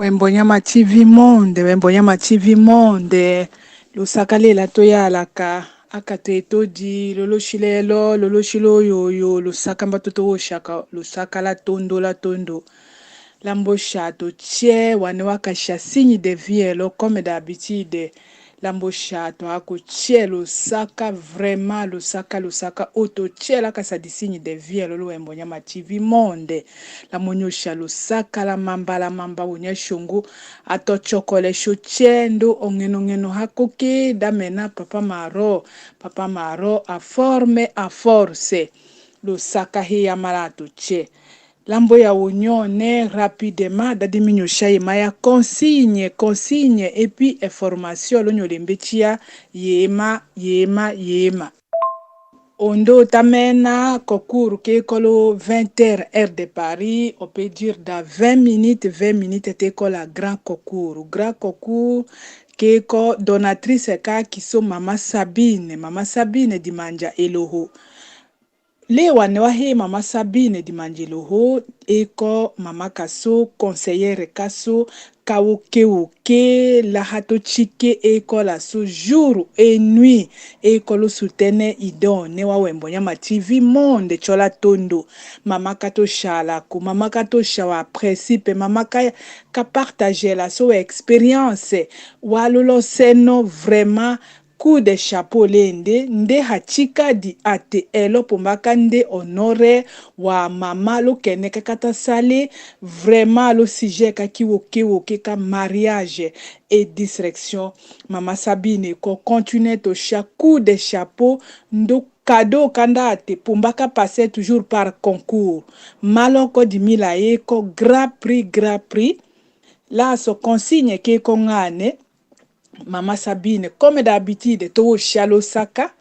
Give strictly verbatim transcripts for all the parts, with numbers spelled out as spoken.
Wembo Nyama T V monde, Wembo Nyama T V monde. Losaka lela toyalaka, aka te todi, lolosi lelo, lolosi loyoyo, losaka mba to towosaka, losaka la tondo, la tondo. Lambo sha totie, wane wakasha signe de vie lo, comme d'habitude. Lambo sha toaku tie losaka, vraiment losaka, losaka o totie la kasa di signe de vie lo, lo Wembo Nyama T V monde. Lambo nyosha losaka la mamba, la mamba wonya shongu, ato chokole sho tie ndo ongeno ngeno hakoke, damena Papa Maro, Papa Maro, à forme, à force. Losaka he ya mala totie. Lambo ya wonyone rapidement, dadi mi nyosha yema ya consigne, consigne, et puis information lo nyole mbeti ya yema, yema, yema. Ondo tamena concours ke kolo vingt heures, heure de Paris, on peut dire dans vingt minutes, vingt minutes te ko la grand concours. Grand concours ke ko donatrice ka kiso Mama Sabine, Mama Sabine Dimandja Eloho. Le wane wa he Mama Sabine Dimandja Eloho, e ko mama kaso, conseillère kaso, ka woke woke, la hato tike, e ko la so jour et nuit, e ko lo soutenir idon ne wa Wembo Nyama T V monde, tiola tondo. Mama kato sha la ko, mama kato sha wa principe, mama ka, ka partager la so expérience, wa lolo seno vraiment, coup de chapeau lende, nde hatika di ate elo pumbaka nde honorer wa mama lo kene ka kata sale, vraiment lo sujet ka ki woke woke ka mariage et distraction. Mama Sabine ko continuer to sha coup de chapeau, ndo cadeau ka nda ate pumbaka passer toujours par concours. Malo ko di mila ye ko grand prix, grand prix. La so consigne ke ko ngane, Mama Sabine, comme d'habitude, to wosha losaka,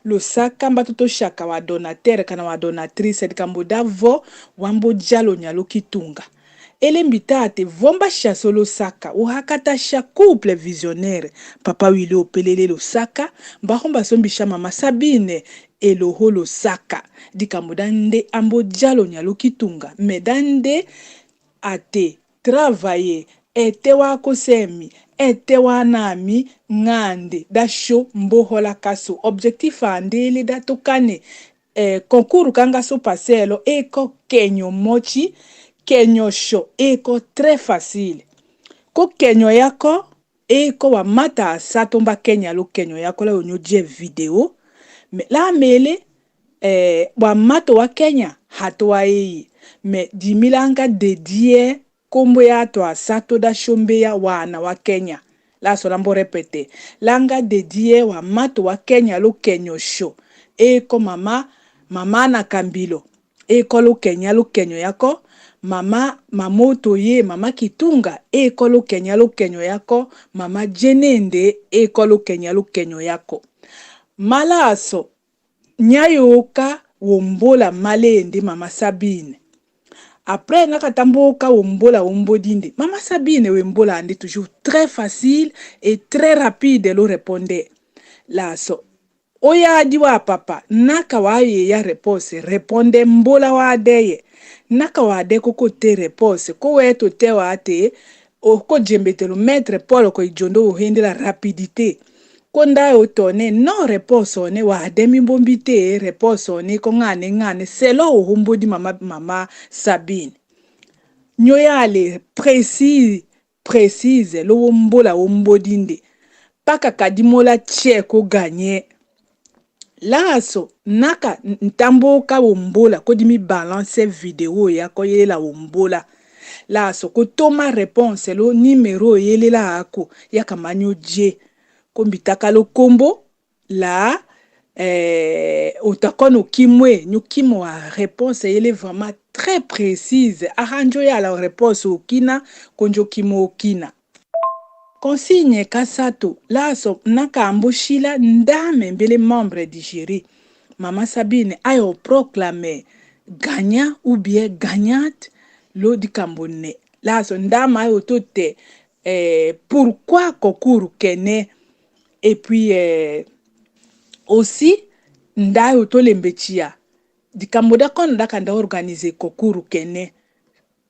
losaka mba to toshaka wa donateur kana wa donatrice, dikambo davo, wambo dialo nyalo kitunga. Ele mbi tate, vo mba sha so losaka, wo hakata sha couple visionnaire, Papa Willy Opelele losaka, mba ho mba so mbi sha Mama Sabine Eloho losaka, dikambo da nde ambo dialo nyalo kitunga, mais da nde ate travailler, ete wa kose mi, ete wa na mi, ngande da sho mbohola kaso. Objectif ande ele da tokane, eh, concours ka nga so passer lo, e ko kenyo moti, kenyo sho, e ko très facile. Ko kenyo yako, e ko wa mata sato mba kenya lo kenyo yako la onyo die vidéo. Mais la mele, eh, wa mato wa kenya, hato wa eye. Mais dimi la nga dédier kombo ya to asato da sho mbeya wa ana wa kenya. La so lambo répéter. La nga dédier wa mato wa kenya lo kenyo sho. E ko mama, mama na kambilo. E ko lo kenya lo kenyo yako, mama, mama Otoye, mama Kitunga, e ko lo kenya lo kenyo yako, mama Jenende, e ko lo kenya lo kenyo yako. Mala so, nya yo ka wombola malende Mama Sabine. Après, nga kata mboka wombola wombodi nde. Mama Sabine wembola nde toujours très facile et très rapide lo répondre. La so, Oya di wa papa, naka wa ye ya réponse, répondre mbola wa deye. Naka wa de ko ko te réponse, ko we to te wa te, o ko jembetelo maître Paul ko ijondo wo hende la rapidité. Ko nda yo tone, non réponse one, wa de mi mbombi te, réponse one, ko ngane ngane, selon wo ho mbodi mama, mama Sabine. Nyo ya le précis, précise, lo wombola wombodi nde. Paka kadi mola tie ko gagner. Laso, naka n-, ntamboka wombola, ko dimi balance vidéo ya ko yelela wombola. Laso, ko toma réponse lo numéro yelela ako, ya ka manyo je. Ko mbitaka lo kombo, la, eh, ota kono kimwe, nyo kimo wa réponse yele vraiment très précise. Aha njo ya la réponse okina, ko njo kimo okina. Consigne ka sato, laso naka ambo sila ndame mbele membre du jury. Mama Sabine ayo proclamer gagnant ou bien gagnante lo dikambo ne. Laso ndame ayo to te, eh, pourquoi concours kene. Et puis, eh, aussi, nda yo to lembe tia. Dikambo da kono da ka nda organiser concours kene.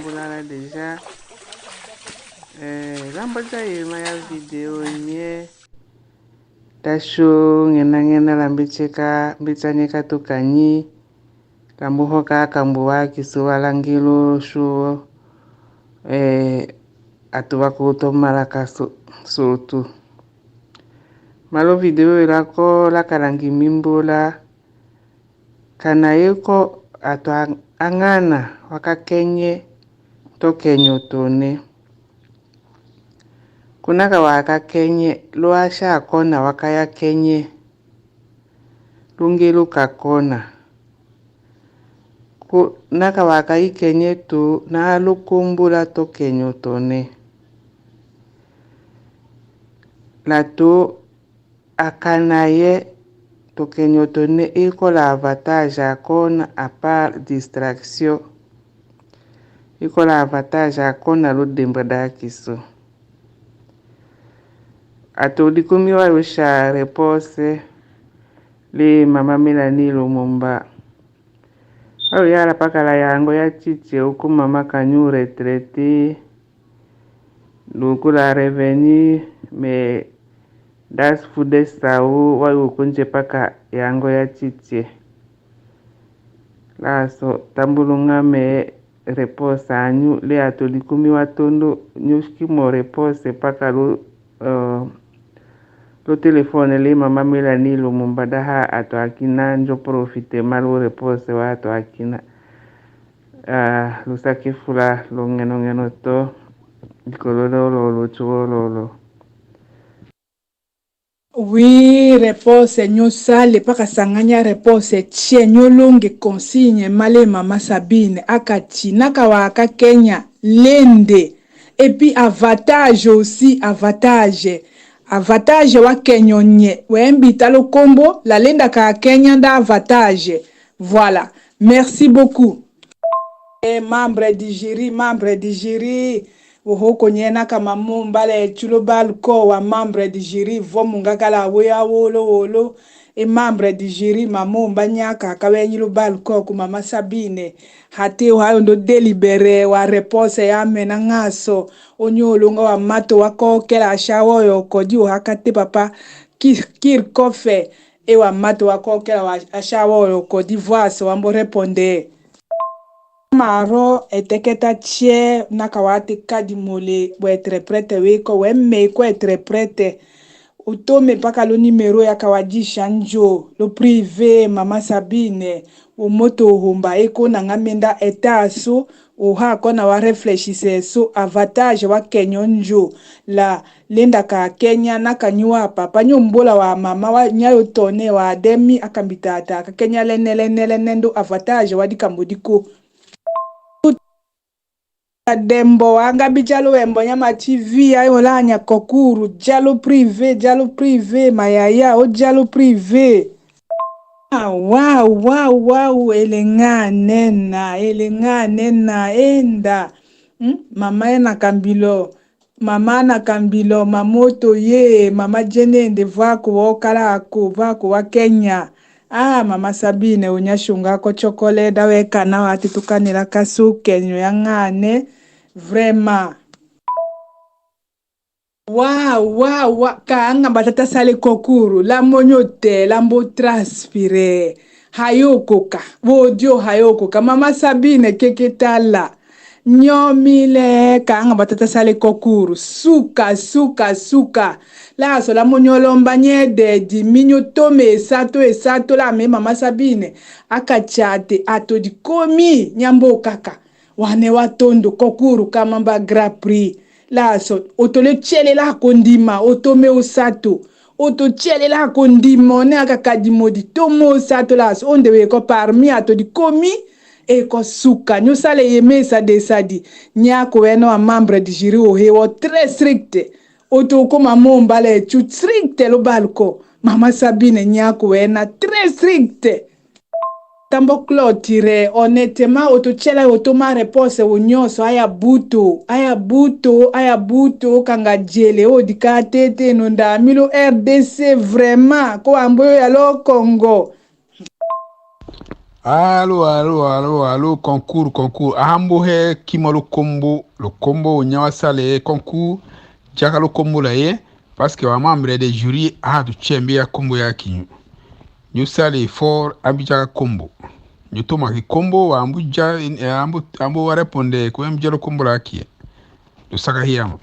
tambula la déjà. Lambo ja yema ya vidéo nye. Tasho ngena ngena la mbi tie ka mbi tie nye ka tuka nyi. Lambo ho ka kambu wa kisu wa langilu shu. Atu wa kuto mala ka sutu. Malo vidéo ila ko la ka langi mimbu la. Kana ye ko atu angana wa ka kenye to kenyo tone. Kuna ka wa ka kenye lo asha kona wa ka ya kenye. Lungilu ka kona. Kuna ka wa ka i kenye tu na lukumbula to kenyo tone. La tu akana ye to kenyo tone iko la avantage akona à part distraction. Iko la avantage akona lu demba da kisu. Atu likumi wa yo sha réponse li mama Mélanie Lumumba. Wa yo yala paka la yango ya titie uku mama kanyu retraité. Luku la revenu me das fude sau wa yo kunje paka yango ya titie. Laso tambulunga me réponse anyu le atu likumi wa tundu nyu shikimo réponse paka lu. Lo téléphone li mama Mélanie Lumumba daha atu akina njo profite malu réponse wa atu akina. Lu saki fula lu ngeno ngeno to. Diko lolo lolo tuo lolo. Oui, réponse nyo sale paka sanganya réponse tie nyo longe consigne male mama Sabine akati naka waka Kenya lende. Et puis avantage aussi avantage. Avantage wa Kenya o nye, we mbita lo kombo, la lenda ka Kenya nda avantage. Voilà. Merci beaucoup. E membre du jury, membre du jury. Wo hoko nye naka mamomba le tulu balko wa membre du jury, vo mungaka la we a wolo wolo. E membre du jury, mamomba nyaka ka we nyi lu balko ku mama Sabine. Hate wa yo ndo délibéré wa réponse ya mena ngaso. Onyo longa wa mato wa kokela asha wo yo kodi o haka te papa. Ki-, Kirkofe. E wa mato wa kokela wa asha wo yo kodi voice wa mbo répondre. Maro e teke ta tie naka wa te kadi mole we interprète we ko we me ko interprète. O tome paka lo numéro ya ka wa disha njo, lo privé, mama Sabine, o moto o homba e ko nanga menda eta so, o ha ko na wa réfléchir se so, avantage wa Kenya o njo, la lenda ka Kenya naka nyi wa papa, nyo mbola wa mama, wa nyayo tone, wa demi, aka mbita ta ka Kenya lene, lene, lene, ndo avantage wa dikambo diko. Dembo wanga bi dialo wembo nyama T V, ayo la nya kokuru, dialo privé, dialo privé, mayaya, o dialo privé. Ah, wow, wow, wow, ele nga nena, ele nga nena, enda. Hmm? Mama ena kambilo, mama na kambilo, mamoto ye, mama jenende, vwa ko wa okala ko, vwa ko wa Kenya. Ah, mama Sabine, unya shunga ko chocolate, da wekana wa te tukanila ka suke nyo ya ngane, vraiment. Wa, wa, wa, ka nga batata sale kokuru, la monyo te, la mbo transpire, hayo koka, wodio hayo koka, mama Sabine keke tala. Nyo mile ka nga batata sale kokuru. Suka, suka, suka. La so la mo nyo lomba nye dedi mi nyo tome esato, esato la me mama Sabine. Aka chate ato di komi nyambo kaka. Wane wa tondo kokuru ka mamba Grand Prix. La so otole tiele la ko ndima otome osato. Oto tiele la ko ndima one aka kadi modi tomo osato la so onde we ko parmi ato di komi. E ko suka nyo sale ye mesa de sadi. Nya ko wena wa membre di jury o he wo très strict. Oto ko mamomba le chu strict lo balko. Mama Sabine nya ko wena très strict. Tambo clôture, honnêtement, oto tiele oto ma réponse wo nyonso, aya buto, aya buto, aya buto, kanga diele, o dika tete, no nda milo R D C, vraiment, ko ambo yo ya lo Kongo. Allô, allô, allô, allô, concours, concours. Ambo he kimo lo kombo, lo kombo, o nya wa sale concours, diaka lo kombo la ye, parce que wa membre de jury, a tu tiembe ya kombo ya kinyo. Nyo sale effort, ambi diaka kombo. Nyo toma ki kombo, wa ambu dia, eh, ambu, ambu wa répondre, ko ambu dia lo kombo la kie. Lo saka hiama.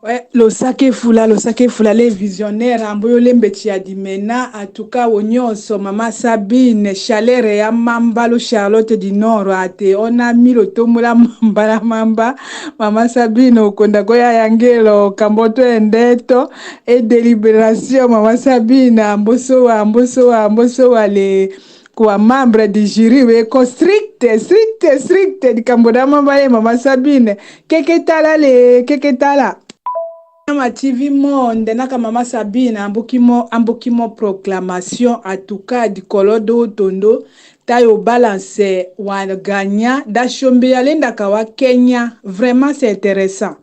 Ouais, lo sake fula, lo sake fula, le visionnaire, ambu yo lembe tia di mena, en tout cas, wo nyonso, mama Sabine, chaleur ya mamba, lo Charlotte du Nord, ate, ona mi lo tomo la mamba, la mamba, mama Sabine, okonda ko ya yangelo, kambo to endeto, e délibération, mama Sabine, amboso wa, amboso wa, amboso wa le, Kwa membre du jury we ko strict, strict, strict, dikambo da mamba ye mama Sabine. Keke tala le, keke tala. Mama T V Monde, naka mama Sabine, ambu kimo, ambu kimo proclamation, en tout cas, dikolo do tondo, tayo balance, wa gagnant, da shombe ya lenda ka wa Kenya. Vraiment, c'est intéressant.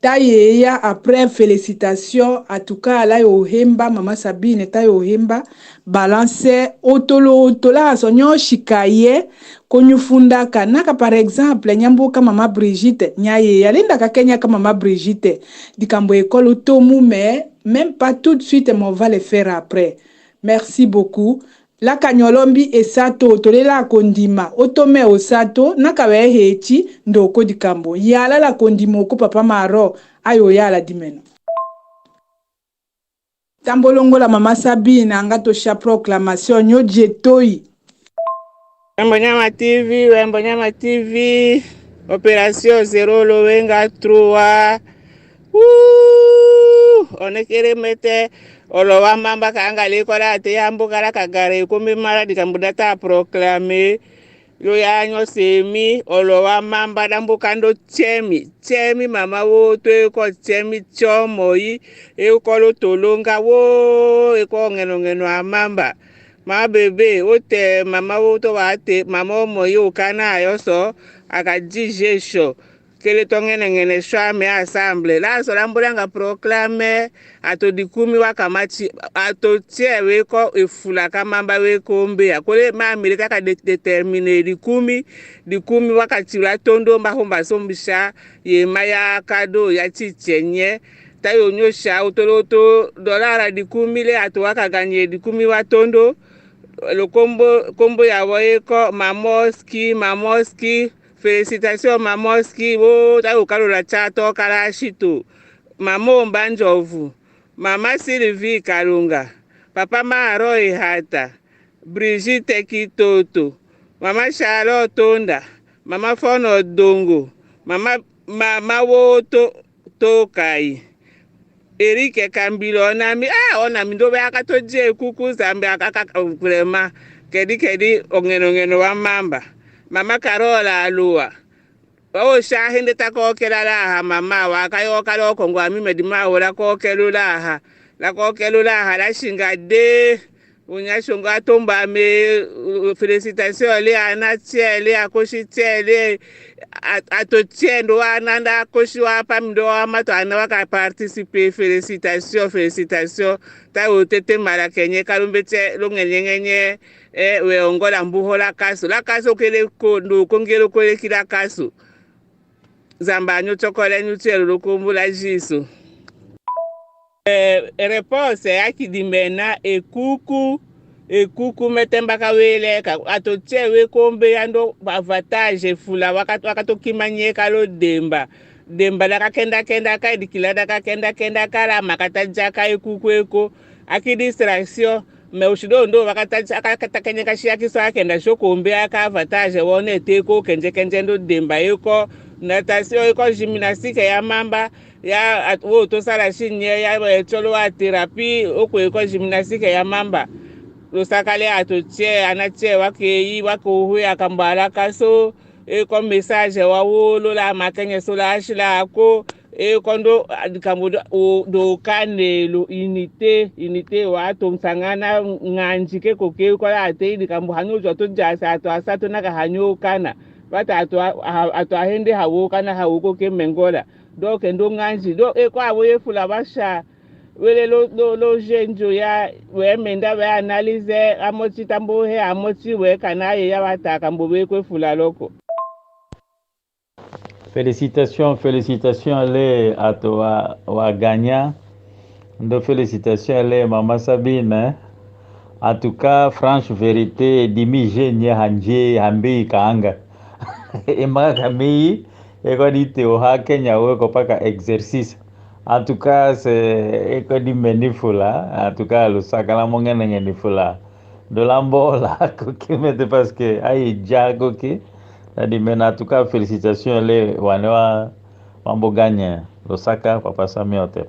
Ta yeya, après, félicitations, en tout cas, la yo hemba, mama Sabine, ta yo hemba, balance, otolo, otola, so nyo shika ye, ko nyu fundaka, naka, par exemple, nyambo ka mama Brigitte, nya yeya, lenda ka Kenya ka mama Brigitte, dikambo ekolo tomu, mais même pas tout de suite, mais on va le faire après. Merci beaucoup. Laka nyo lombi esato, tole la ko ndima, otome osato, naka we heti, ndoko dikambo. Yala la ko ndima oko papa Maro, ayo yala dimeno. Tambo longola mama Sabine, anga tosha proclamation, nyo je toi. Wembo Nyama T V, Wembo Nyama T V, Opération Zéro lo wenga trois. Wuu! One kere mete, olo wa mamba ka anga le kola ate ya mbo kala ka gare ko me mala dikambo da ta proclamer. Yo ya nyɔse mi, olo wa mamba da mbuka ndo tiɛ mi, tiɛ mi mama wo to eko tiɛ mi tiɔ moi, eko lo tolonga wo, eko ngeno ngeno a mamba. Ma bebe, o te mama wo to wa te, mama o moi o kana ayo so, aka di je sho. Kele tɔ ŋɛnɛŋɛnɛ sɔ a me assemblée. La sɔ la mbolanga proclame ato dikumi wa kamati ato tiɛ weko efula ka mamba weko mbeya. Kole ma mile taka de-, déterminer dikumi, dikumi wakati la tondo mba homba sombisha ye maya kado ya titiɛ nye. Tayo nyosha otolo to dolara dikumi le ato waka gagner dikumi wa tondo. Lo kombo, kombo ya wo eko, Mamoski, Mamoski. Félicitations, Mamoski, wo, tayo kalola tia to kala shitu. Mama Omba Njovu, Mama Sylvie Kalunga, Papa Maro Ihata, Brigitte Kitoto, Mama Charlotte Tonda, Mama Fono Dongo, Mama, Mama Woto Tokai. Erike Kambila, ona mi, ah, ona mi ndo be aka to je kuku Zambia aka, aka, vraiment. Kedi, kedi, ongeno, ongeno wa mamba. Mama Karola Alua. Wa o sha hende ta kokela laha mama, wa ka yo kalo Kongo ami medi ma o la kokelu laha. La kokelu laha, la shinga de. Unya shongo atomba me, uh, félicitations le ana tiɛ le akoshi tiɛ le a-, ato tiɛ ndo ana nda akoshi wa pami ndo wa mato ana waka participer. Félicitations, félicitations. Ta otete mala kenye kalumbe tiɛ lo ngenye ngenye, eh, we ongo la mbuho la kasu. La kasu kele ko ndo kongelo kole kila kasu. Zamba nyu tokole nyu tiɛ lo kombo la Jisu. Eh, réponse ya kidi mena ekuku, ekuku mete mbaka weleka, ato tiɛ weko mbeya ndo avantage fula, waka, waka to kima nyeka lo demba. Demba daka kenda kenda ka, dikila daka kenda kenda ka, la makata jaka ekuku eko, aki distraction, Mais oshi ndo, ndo waka ta, aka, aka ta kenye ka shi aki so akenda sho ko mbeya ka avantage wa one te ko kenje kenje ndo demba eko. Natation eko, gymnastique ya mamba, ya at-, wo to sala shi nye ya, eh, tolo wa thérapie, oko eko gymnastique ya mamba. Lo saka le ato tiɛ, ana tiɛ wa keyi, wa kohwe akambala kaso, eko message wa wolo la makenye so la shi la ako, E kondo, a, dikambo do, o, do kande lo unité, unité wa ato nsangana nganji ke ko ke ko la ate dikambo hanyo jo to jasa ato asa to naka hanyo kana. Bata ato a, a, ato ahende hawo kana hawo ko ke mengola. Do kendo nganji. Do e ko awo ye fula basha. Wele lo, lo, lo jenjo ya, we menda we analyse, amoti tambo he, amoti we kana ye ya bata kambo we kwe fula loko. Félicitations, félicitations le ato wa, wa gagnant. Ndo félicitations le Mama Sabine. En tout cas, franche vérité, dimi je nye hanje hambi kaanga. E maka kami, e ko di te o ha Kenya we ko paka exercice. En tout cas, c'est, e ko di meni fula. En tout cas, lo saka la mo ngene ngene fula. Do la mbola ko ke mete parce que ayi ja ko ke. Tadi mena, en tout cas, félicitations le wane wa, wa mbo gagne. Lo saka, papa Sami ote.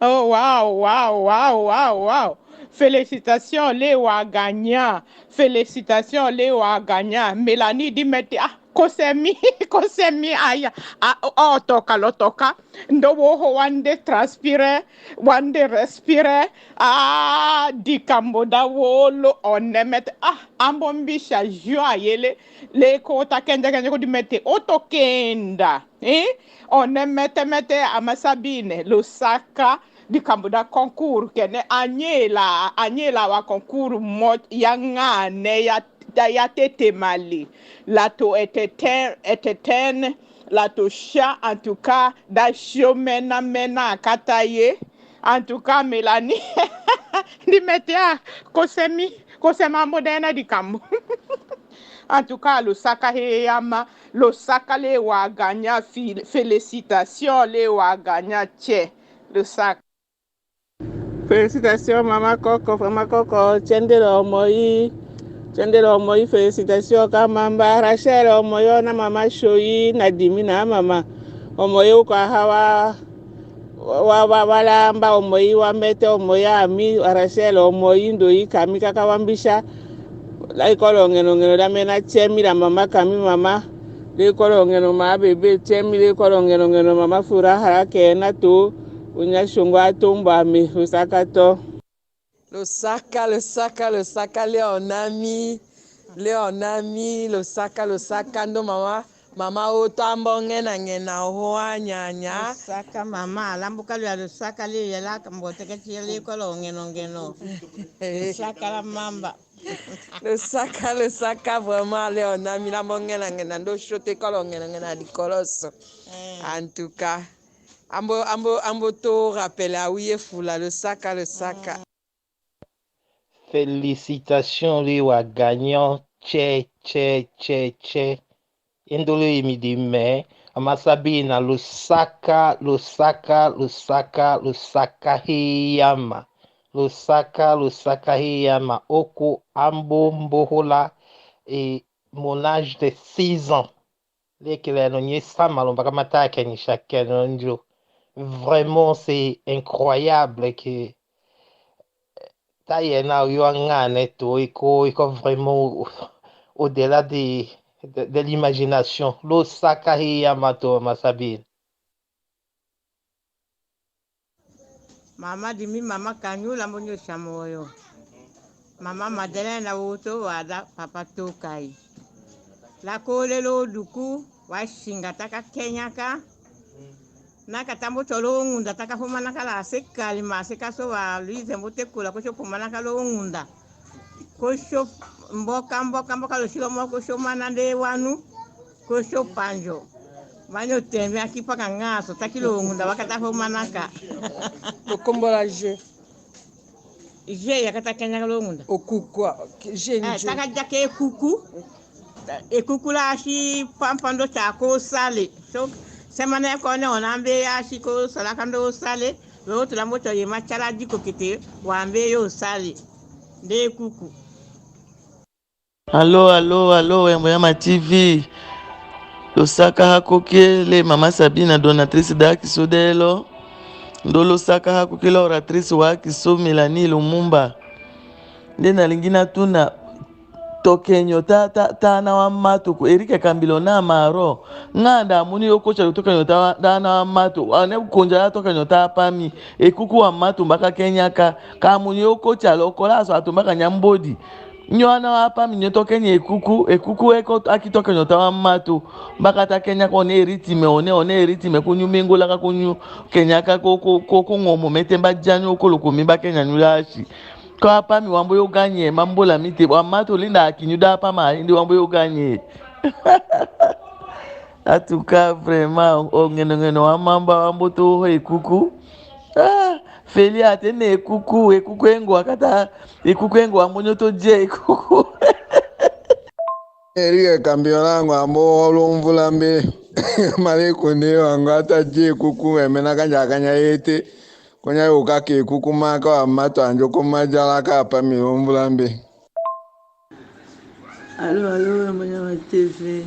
Oh, wow, wow, wow, wow, wow. Félicitations le wa gagnant. Félicitations le wa gagnant. Mélanie di mete, ah, kose mi, kose mi, aya. Ah, oh, oh, toka, lo toka. Ndo wo ho wande transpire, wande respire. Ah, dikambo da wolo, one mete. Ah, ambo mbisha jua yele. Le ko ta kenda kenda ko di mete, oto kenda. Eh? One mete mete, ama Sabine, lo saka, dikambo da concours, kene anyela, anyela wa concours mo, ya ngane, ya, ya, ya tete mali. La to eteten, eteten, la to sha, en tout cas, da sho mena, mena, kata ye. En tout cas, Mélanie, di mete a, kose mi, kose mambo dena dikambo. En tout cas, lo saka he yama, lo saka le wa gagnant, fi-, félicitations le wa gagnant, tse, lo saka. Félicitations, Mama Koko, Mama Koko, tse nde lo moi, tse nde lo moi, félicitations, ka mamba, Rachel, lo moi, na Mama Shoi, na Dimi, na Mama, lo moi, uko hawa, Wa, wa, wa lamba omoi, wa mete omoi, ami, Rachel omoi, ndoi, kami kaka wambisha. Lai kolo ngeno ngeno da mena temi da mama kami mama. Lai kolo ngeno ma bebe temi, lai kolo ngeno ngeno mama furaha la kena tu. Unya shungwa tumba mi usaka to. Losaka, losaka, losaka, Leonami, Leonami, losaka, losaka, ndo mama, mama oto ambo ngena ngena oho anyanya. Losaka mama, lambu kalu ya losaka le yela kambo teke ti le kolo ngeno ngeno. Losaka la mamba. Losaka, losaka, vraiment, Leonami, lambo ngena ngena, ndo shote kolo ngena ngena di koloso. En tout cas, ambo, ambo, ambo to rappel a uye fula, losaka, losaka. Félicitations, lui wa gagnant. Tchè, tchè, tchè, tchè. Endolo imi di me. Ama Sabina, losaka, losaka, losaka, losaka hiyama. Losaka, losaka hiyama. Oko ambo mbohola, et mon âge de six ans. Lekela no nye sama lo mbaka mata keni shakeno njo. Vraiment, c'est incroyable que tayɛ na yo angane to iko, iko vraiment au, au-delà de, de, de l'imagination. Losaka hiyama to, Mama Sabine. Mama Dimi, mama Kanyu, lambo nyo shamoyo. Mama Madalena woto wada papa Tokai. La kole lo duku, wa shinga taka kenyaka. Na kata mboto lo ngunda taka fo manaka la sekali ma seka so wa luize mbote kula ko sho po manaka lo ngunda. Ko sho mboka, mboka, mboka lo shilo mo ko sho mana nde wanu. Ko sho panjo. Manyo teme aki paka ngaso, taki lo ngunda, wa kata fo manaka. Ko kombola je. Je, ya kata kenya lo ngunda. Okuku, je njo. Taka jake ekuku. Ekuku la shi pampando ta ko sale. So, semana ko ne ona mbe ya shi ko sala kando sale. Lo tula mboto ye machala diko kete, wa mbe yo sale. Nde ekuku. Allo, allo, allo, Wembo Nyama T V. Losaka hakoke le Mama Sabina, donatrice da kiso delo. Ndo losaka hakoke la oratrice wa kiso Melanie Lumumba. Nde nalingi natuna, tokenyo ta, ta, tana wa mato ku Eric Kambilo na maro. Nganda amuni yo kocha tokenyo ta, tana wa mato. Ane kukonja tokenyo ta pami. Ekuku wa mato mbaka kenyaka. Ka amuni yo kocha lo kola so ato mbaka nyambodi. Nyo ana wa pami nyo tokenye ekuku, ekuku eko aki tokenyo ta wa mato. Mbaka ta kenyaka one eritime, one, one eritime kunyu mengo laka kunyu kenyaka ko, ko, ko, ko ngomo mete mba janyo ko lo kumi mba kenya nyu lashi. Ka pami wambo yo ganye, mambo la mite, wa mato linda akinyu da pama, indi wambo yo ganye. En tout cas, vraiment, o ngeno ngeno wa mamba wambo to ho ekuku. Ah, Feli ate ne ekuku, ekuku engo akata, ekuku engo wambo nyo to je ekuku. Eric Kambilo ngwambo lumvula mbe, male kunde wangu ata je ekuku, emena kanja kanya ete. Konya yo kake kuku maka wa mato anjo ko majala ka pami lumvula mbe. Allo, allo, Wembo Nyama T V.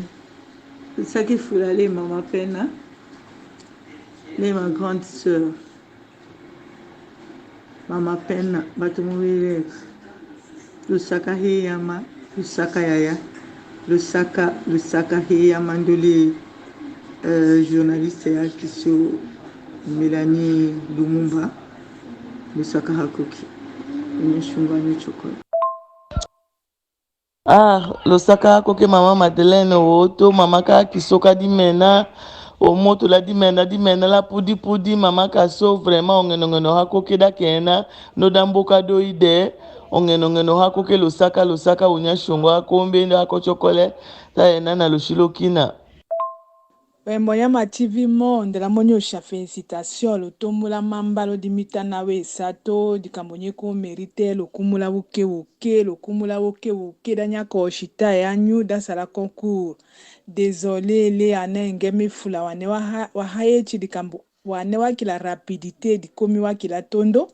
Saki fula le Mama Pena. Le ma grande sœur. Mama Pena, batu mu village. Lusaka heyama, Lusaka yaya. Lusaka, Lusaka heyama nduli, eh, journaliste ya kiso Melanie Lumumba. Lusaka hakuki. Inyo shungwa nyo chokolo. Ah, Lusaka hakoke Mama Madeleine woto, mama ka kiso ka dimena, o moto la dimena, dimena la pudi pudi, mama kaso vraiment o ngeno ngeno hakoke da kena, no da mboka doide, o ngeno ngeno hakoke Lusaka, Lusaka unya shungo hakombe, ndo hako chokole, ta ena na lushilo kina. Wembo Nyama T V monde, la monyosha félicitation, lo tombula mamba lo dimita na we sato, dikambo nye ko mérité, lo kumula woke woke, lo kumula woke woke, da nyaka oshita yanyu, da sala concours. Désolé, le ane nge mi fula wane wa ha, wa ha eti dikambo, wane wakila rapidité, dikomi wakila tondo.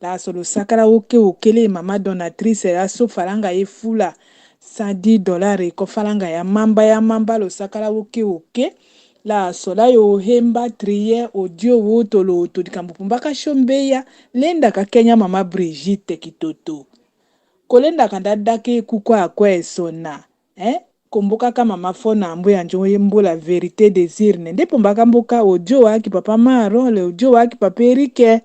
La so Lusaka la woke woke le mama donatrice, la so falanga ye fula. Cent dix dollars ko falanga ya mamba ya mamba Lusaka la woke woke. La so la yo hemba trier audio woto loto dikambo pumba ka shombeya lenda ka kenya mama Brigitte kitoto. Kolenda kanda dake kuku akwe sona. Eh? Ko mboka ka mama Fono ambu ya njo mbu la vérité des urnes. Ndepo mbaka mboka audio waki papa Maro, le audio waki papa Erike.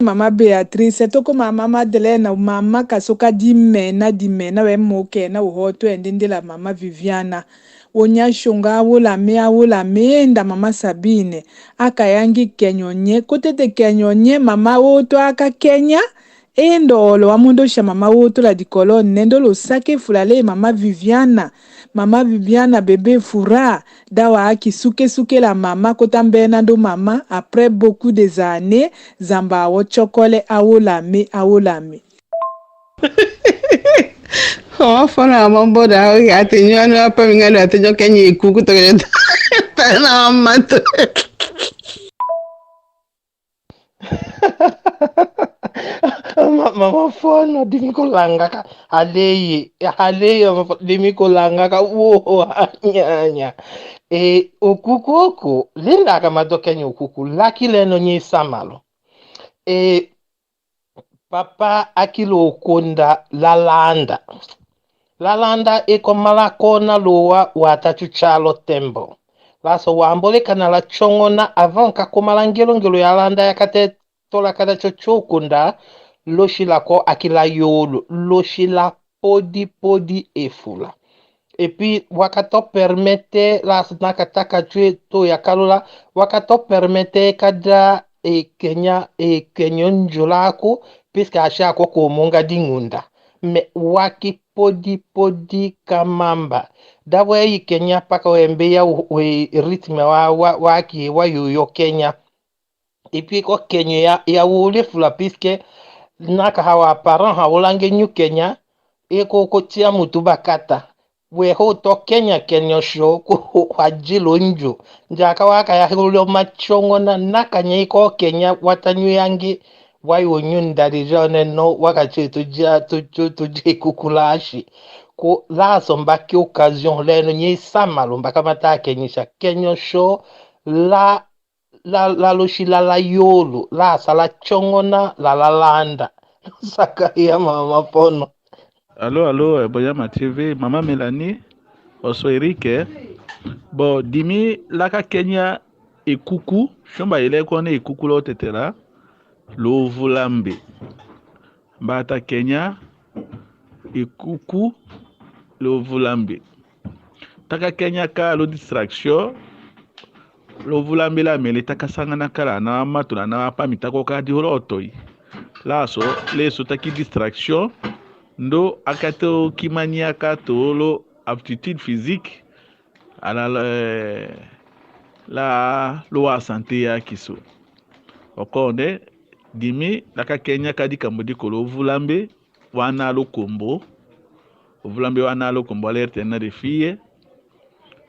Mama Béatrice, toko mama Madeleine, mama Kasoka dimena, dimena, we moke, na uhoto, ende ndela mama Viviana. Wonya shonga, awola me, awola me, enda mama Sabine. Aka yangi Kenya onye, kotete Kenya onye, mama woto aka Kenya. Endo olo wa mondo sha mama woto la di kolone, nendo lo sake fula le mama Viviana. Mama Viviana bebe fura. Dawa aki suke suke la mama kota mbena ndo mama. Après beaucoup des années, zamba awo chokole awo lame, awo lame. Mama Fono amambo da, ate nyo anu apa mingano ate nyo kenyi kuku to kene. Tana mama to. Ma-, mama Fono, dimi kolanga ka, haleye, haleye, mama Fono, dimi kolanga ka, wo, nyanya. E, okuku oko, linda ka mato kenyi okuku, laki leno nyi samalo. E, papa aki lo konda lalanda. Lalanda e ko mala kona lowa wata chu chalo tembo. Laso wambo le kana la chongona avant ka ko mala ngelo ngelo ya landa ya kate tola kada cho chokunda lo shila ko aki la yolo, lo shila podi podi e fula. Et puis, wakato permettre la snaka taka chwe to ya kalola, wakato permettre kada e Kenya, e Kenya njola ko, puisque asha ko ko monga dingunda. Mais waki podi podi kamamba. Dabwe i Kenya paka wembe ya we rythme wa, wa, waki wa yuyo Kenya. Et puis ko Kenya ya, ya wole fula puisque naka hawa parent hawola nge nyu Kenya, e ko ko tia mutu bakata. We ho to Kenya Kenya sho ko wa jilo njo. Njaka waka ya hilo machongona naka nye ko Kenya wata nyu yangi wa yo nyu ndari jone no waka che tujia, tu, tu, tuje kukulashi. Ko laso mbaki occasion leno nye samalo mbaka mata Kenya sha Kenya sho la la, la lo shila la yolo, la sa la chongona, la la landa. Saka ya mama Fono. Alo, alo, e, Boyama T V, mama Melanie, oso Erike. Bo, dimi laka Kenya e kuku, shumba ile kone e kuku lo tetela, lo vulambe. Mbata Kenya, e kuku, lo vulambe. Taka Kenya ka lo distraction, lo vulambe la mele taka sangana kala na matu la na pami tako ka di holo otoi. Laso, leso taki distraction, ndo akato kimani akato lo aptitude physique, ala la, la lo wa santé ya kiso. Okonde, dimi, laka Kenya ka di kambo di kolo vulambe, wana lo kombo. Ovulambe wana lo kombo alerte na de fie.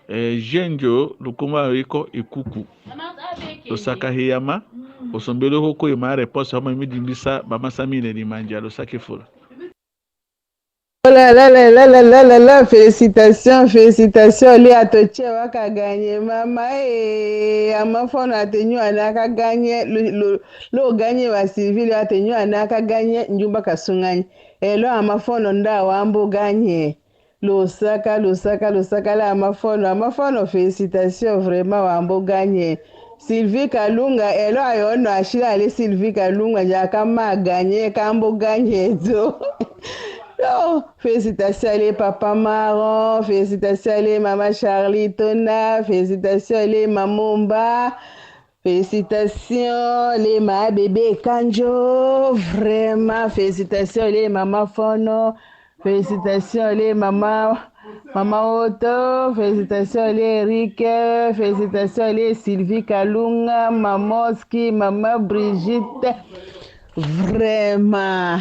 E, jenjo lo kombo iko ikuku. Lo saka hiyama. Osombele hoko ima réponse hama mi dimbisa mama Sabine ni manja lo sake fula. Oh là là là là là là là là, félicitations, félicitations, Léa Toche waka gagné, mama, eh, ama Fono ate nyu ane aka gagné, lo, lo, lo gagné wa Sylvie, lo ate nyu ane aka gagné, njumba kasungani. Elo ama Fono nda wambo gagné. Lo saka, lo saka, lo saka la ama Fono, ama Fono, félicitations, vraiment wambo gagné. Sylvie Kalunga, elo ayo no ashila ale Sylvie Kalunga, njaka ma gagné, kambo gagné zo. Oh, félicitations ale papa Maron, félicitations ale mama Charlie Tona, félicitations ale mama Omba. Félicitations le ma bébé Kanjo, vraiment félicitations le mama Fono, félicitations le mama, mama Oto, félicitations le Eric, félicitations le Sylvie Kalunga, mama Oski, mama Brigitte. Vraiment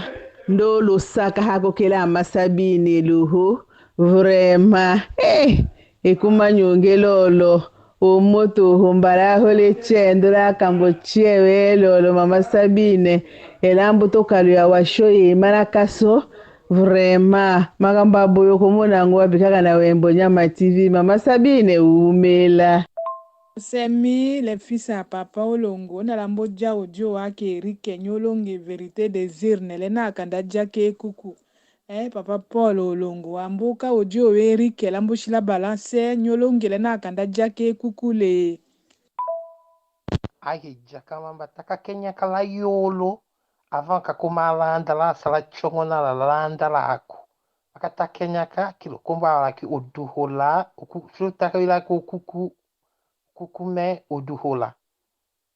ndo lo saka hako kela ama Sabine luhu. Vraiment eh, e kuma nyonge lolo. Omoto ho mbala hole che ndola kambo che we lolo mama Sabine. Ela mbuto kalu ya washo ye mana kaso. Vraiment makamba boyo ko mona ngo wa bikaka na wembo nyama T V mama Sabine umela. Semi le fils à papa Olongo na lambo ja audio wake Eric nyolonge vérité des urnes le na kanda ja ke kuku. Eh, papa Paul Olongo, amboka odio we Eric, lambo shila balance, nyolongele na kanda jake kukule. Ahi jaka mamba taka kenyaka la yolo, avan ka kuma landa la sala chongo na la landa la aku. Aka ta kenyaka kilo kumba la ki oduhola, oku, shilo taka wila ko kuku, kukume oduhola.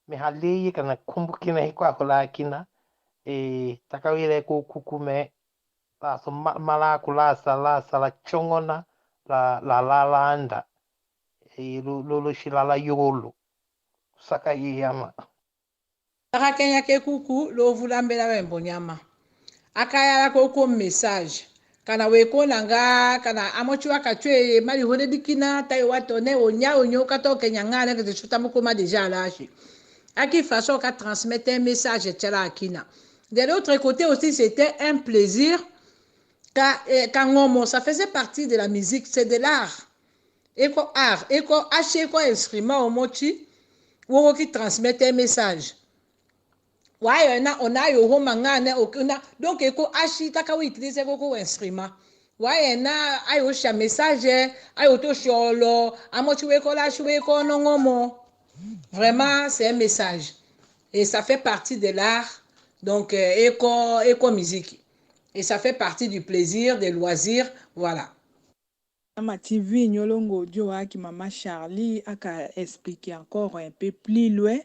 Me haleyi kana kumbu kina hiko ahola kina, e, taka wila ko kukume, la so ma-, mala ku la sa, la sala chongo na, la, la, la, landa. E, lo, lo, lo shila la yolo. Saka i yama. Taka kenyaka e kuku, lo vula mbela wembo nyama. Aka yala ko ko message. Kana we ko nanga, kana amo chiwa ka chwe, mali hole dikina, tayo wato ne, onya, onyo, ka to kenyanga, ne, ke te chuta mo kuma déjà là, chi. À quelle façon ka transmettre un message, tchala kina. De l'autre côté aussi, c'était un plaisir. Ka, eh, ka ngomo, ça faisait partie de la musique, c'est de l'art. Eko art, eko ashi, eko instrument omo ti, woko ki transmettre message. Wa yo na, ona yo ho manga ne, ok, na, donc eko ashi taka we utiliser ko ko instrument. Wa yo na, ayo sha message, ayo to sholo, amo ti weko la shi weko nongo mo. Vraiment, c'est un message. Et ça fait partie de l'art. Donc, euh, eko, eko musique. Et ça fait partie du plaisir, des loisirs. Voilà. Mama T V, nyolongo odio waki Mama Charlie, aka expliquer encore un peu plus loin.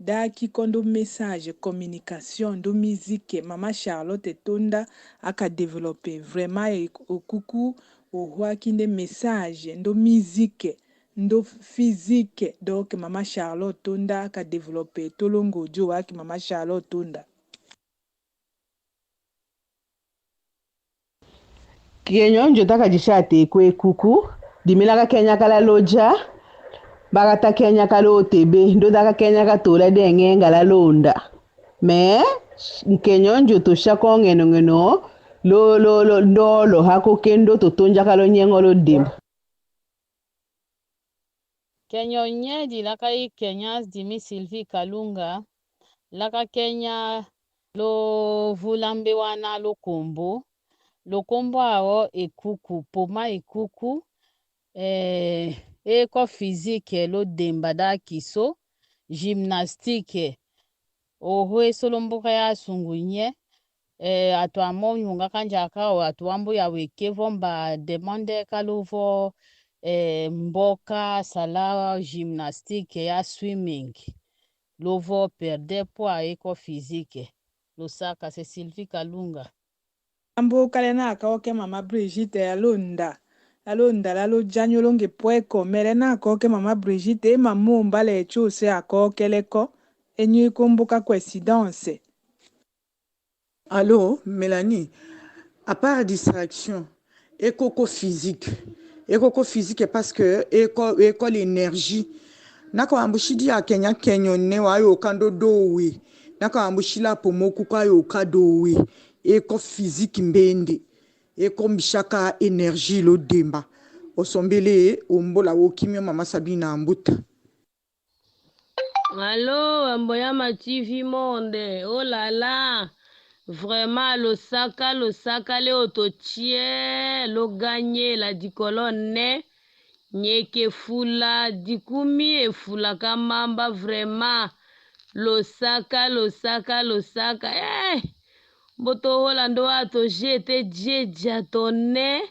Daki ko ndo message, communication, ndo musique, Mama Charlotte Tonda, aka développer vraiment e, o kuku, o hwaki nde message, ndo musique, ndo physique. Donc, Mama Charlotte Tonda, aka développer, tolongo odio waki Mama Charlotte Tonda. Kenyo njo taka jisha te kwe kuku, dimila ka kenyaka la loja, baka ta kenyaka lo tebe, ndo taka kenyaka tola de ngenga la londa. Me, kenyo njo to sha ko ngeno ngeno, lo, lo, lo, ndo lo hako kendo to tonjaka lo nyengo lo dimba. Kenyo nye di laka i Kenya, di mi Sylvie Kalunga, laka Kenya lo vula mbe wana lo kombo, lo kombo awo e kuku, poma e kuku, eh, eko physique lo demba da kiso, gymnastique, oho eso lo mboka ya sungu nye, eh, atu amo nyunga kanja ka o atu ambu ya weke vo mba demande ka lo vo, eh, mboka sala gymnastique ya swimming. Lo vo perdre poids eko physique. Lo saka se Sylvie Kalunga. Ambo kale na koke Mama Brigitte ya londa. Ya londa la loja nyolonge pweko. Mele na koke Mama Brigitte, e mamo mbale chuse akokele ko. Enyi kumbuka coïncidence. Allô, Mélanie, à part distraction, eko ko physique. Eko ko physique parce que eko, eko l'énergie. Na ko ambushi di a Kenya kenyo ne wa yo kando dowe. Na ko ambushi la pomo kuka yo ka dowe. Eko physique mbende. Eko mbishaka énergie lo demba. Osombele, ombola wo kimio Mama Sabine ambuta. Allô, amboya ma T V Monde, oh là là, vraiment, lo saka, lo saka le oto tie, lo gagné la dikolo ne, nye ke fula, dikumi e fula ka mamba, vraiment, lo saka, lo saka, lo saka, eh, mboto hola ndo ato jete, jeja to ne,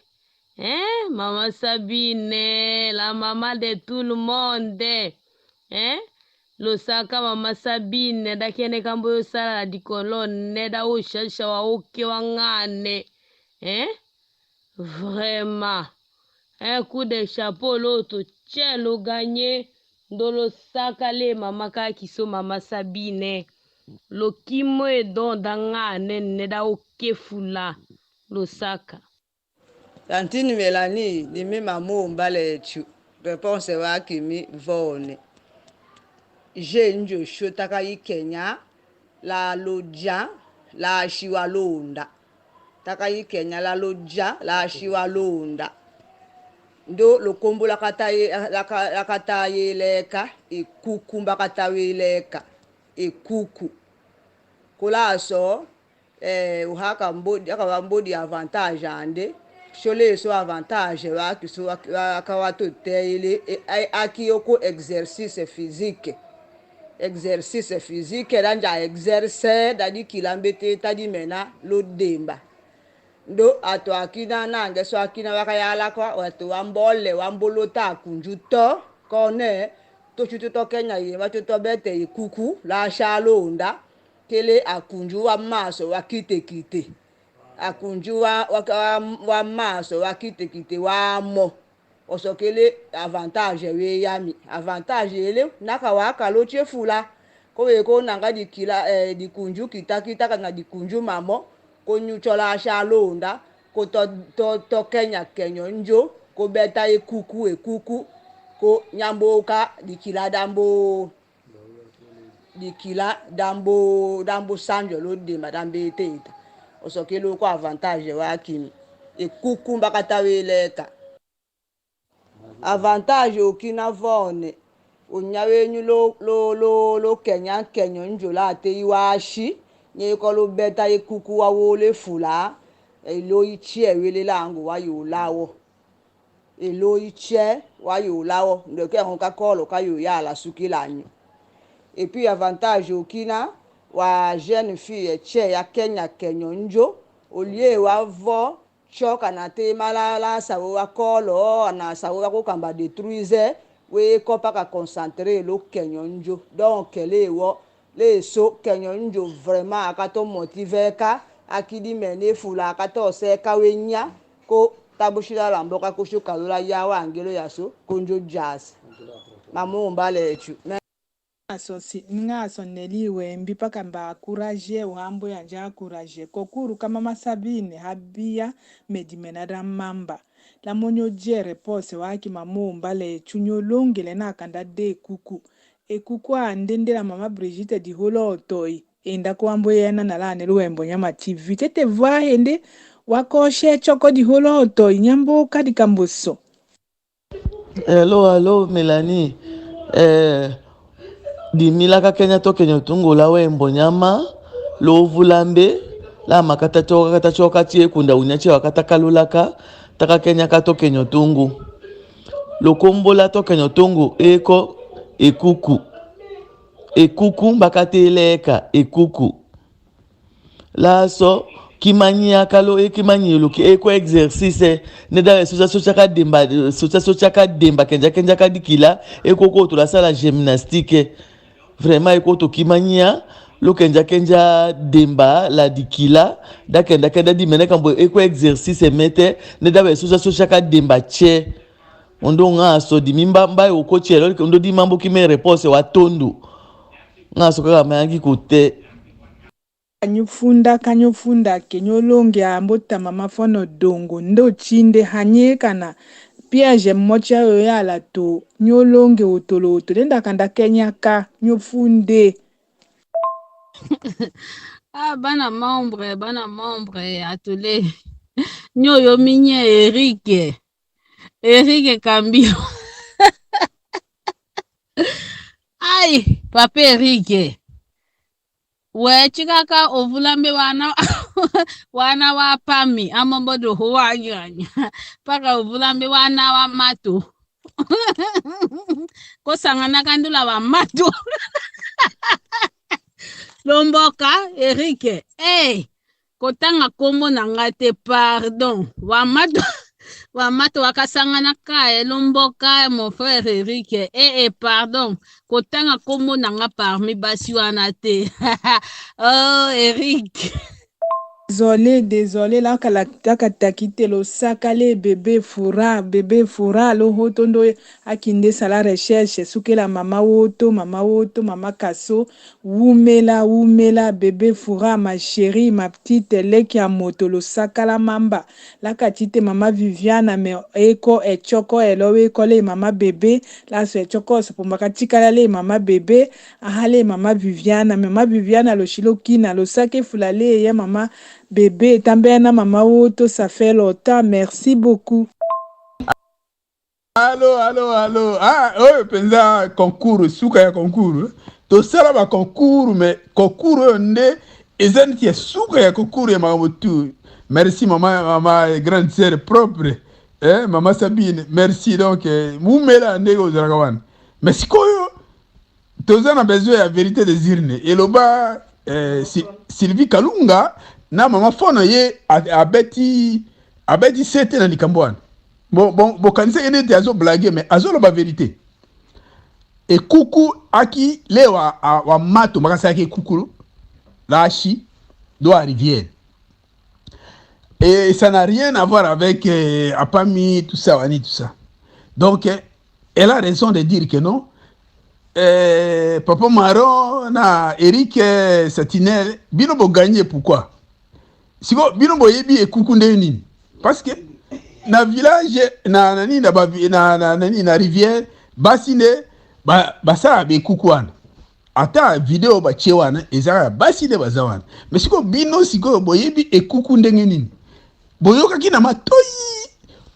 Hein, Mama Sabine, la maman de tout le monde. Hein? Lo saka Mama Sabine, da kene kambo yo sala la dikolo ne, da o shasha wa oke wa ngane. Hein? Vraiment. Un coup de chapeau, lo oto tie lo gagné, ndo lo saka le mama ka kiso Mama Sabine. Lo kimo e don da ngane ne da oke fula. Lo saka. Tantine Mélanie, di mi mamo mbale tio, réponse wa ki mi vone. Je njo sho taka i Kenya, la loja, la shiwa londa. Taka i Kenya, la loja, la shiwa londa. Ndo lo kombo la kata ye, la ka, la kata ye leka, e kuku mba kata we leka, e kuku. Kola so, Eh, ohaka mbodi, aka wa mbodi avantage ande. Sho leso avantage waki so waki, waka wa totele, e, a, aki yo ko exercice physique. Exercice physique, da nja exercer, da dikila mbete ta dimena lo demba. Ndo ato akina, nange so akina waka yala kwa, wato wa mbole, wa mbolota akunju to, kone, to shu to, to kenya ye, wa shu to bete ye kuku, la sha londa, kele akunju wa maso wa kite kite. Akunju wa, wa, wa, wa maso wa kite kite wa mo. Oso kele avantage we yami. Avantage ele, naka waka lo tie fula. Ko we ko nanga dikila, eh, dikunju kita kita kanga dikunju mamo. Ko nyu tio la sha londa. Ko to, to, to kenya kenyo njo. Ko beta e kuku, e kuku. Ko nyamboka dikila da mbo. Dikila da mbo, da mbo sanjo lo demba da mbete eta. Oso kele ko avantage waki mi. E kuku mbaka ta we leka. Avantage okina vone. Onya wenyu lo, lo, lo, lo kenya kenyo njo la te i wa shi. Nye ko lo beta e kuku wa wole fula. E lo i tie wele langu wa yo lawo. E lo i tie wa yo lawo. Ndo ke ho ka kolo ka yo yala sukila nyu. Et puis avantage okina wa jeune fille tie ya kenya kenyo njo. Au lieu wa vo Tio kana te mala la sawe wa kolo, ana sawe wa ko kamba détruire, we ko paka concentré lo kenyo njo. Donc, le wo, le so kenyo njo vraiment aka to motivé ka, aki di mene fula aka to se ka we nya, ko tabu shila la mboka ko shu kalola ya wa angelo ya so, ko njo jazz. Mamumba le tu. Aso si, nga aso neli wembi paka mba encouragé, wambo yanja encouragé. Kokuru kama masabine, habia, medi mena da mamba. La monyo jere pose waki mamumba le tu nyo longele na kanda de kuku. E kuku a ndende la mama Brigitte di holo otoi. Enda ko wambo yena na la ne Luwembo Nyama T V. Tete vwa hende, wako she tioko di holo otoi, nyambo kadi kamboso. Hello, hello, Mélanie. Eh, di mi laka kenya to kenyo tungu la wembo nyama, lo vula mbe, la makata tioka, kata tioka tie kunda unya tie wakata kalulaka, taka kenya ka to kenyo tungu. Lo kombola to kenyo tungu, eko, e kuku. E kuku, mbaka te leka, e kuku. Laso, ki manyi aka lo, e ki manyi lo ki, e ko exercice, ne da we so tia, so tia ka demba, so tia, so tia ka demba, kenja, kenja ka dikila, e ko ko to la sala gymnastique. Vraiment, e ko to ki manyi a, lo kenja, kenja demba, la dikila, da kenda, kenda di mene kambo, e ko exercice mete, ne da we so tia, so tia ka demba tie. Ondo nga so di mi mba, mba yo ko tie, lo, ondo di mambu ki me réponse wa tondu. Nga so kaka ma yangi kote. Kanyo funda, kanyo funda, ke nyo longe a mbo ta mama fono dongo, ndo tinde hanye kana, piège motia yo yala to, nyo longe otolo oto, denda kanda kenya ka, nyo funde. Ah, bana membre, bana membre, atole. Nyo yo minye Eric. Eric Kambio. Ai, papa Eric. We, tikaka ovula mbe wana, wana wa pami, amambo do ho wanyanya. Paka ovula mbe wana wa mato. Ko sangana ka ndula wa mato. Lomboka, Eric. Eh, Kotanga kombo na nga te, pardon. Wa mato, wa mato wa kasangana ka, eh, lomboka, mon frère Eric. Eh, eh, pardon. Kotanga kombo na nga parmi basi wana te. Oh, Eric. Désolé, désolé, la kala, la kataki te lo saka le bébé Fura, bébé Fura, lo hoto ndo akinde sala recherche, sukela mama woto, mama woto, mama Kaso, Wumela, wumela, bébé Fura, ma chérie, ma petite, leki ya moto, lo saka la mamba. La kati te mama Viviana, me eko, e tioko, elo we ko le mama bébé, laso e tioko, sopo mbaka tikala le mama bébé, aha le mama Viviana, mama Viviana, lo silo kina, lo saka e fula le ye mama bébé, tambela na mama woto, ça fait longtemps, merci beaucoup. Allô, allô, allô. Ah, oyo penza concours, suka ya concours. Tosala ba concours, mais concours oyo nde Eza neti ya suka ya kokuru ya makambo tu. Merci mama, mama, eh, grande sœur propre. Eh, mama Sabine, merci. Donc, eh, wumela ndenge ozalaka wana. Mais sikoyo, toza na besoin ya vérité des urnes. Eloba, eh, Si-, Sylvie Kalunga na mama Fono ye a-, abeti, abeti sete na likambo wana. Bo, bo, bokanisaki neti azo blaguer, mais azoloba vérité. Ekuku aki le wa, a, wa mato makasi aki ekuku la ashi, do a rivière. Et ça n'a rien à voir avec, euh, Apami, tout ça, Wani, tout ça. Donc, euh, elle a raison de dire que non. Euh, Papa Maron na Eric, euh, Satinel, bino bo gagner pourquoi? Siko, bino boyebi ekuku ndenge nini? Parce que na village, na, na nini, na ba vi-, na, na, na nini, na rivière, basi nde ba, basala bekuku wana. Ata video batie wana, eza kaka basi nde baza wana. Mais siko bino sikoyo boyebi ekuku ndenge nini? Boyokaki na matoyi,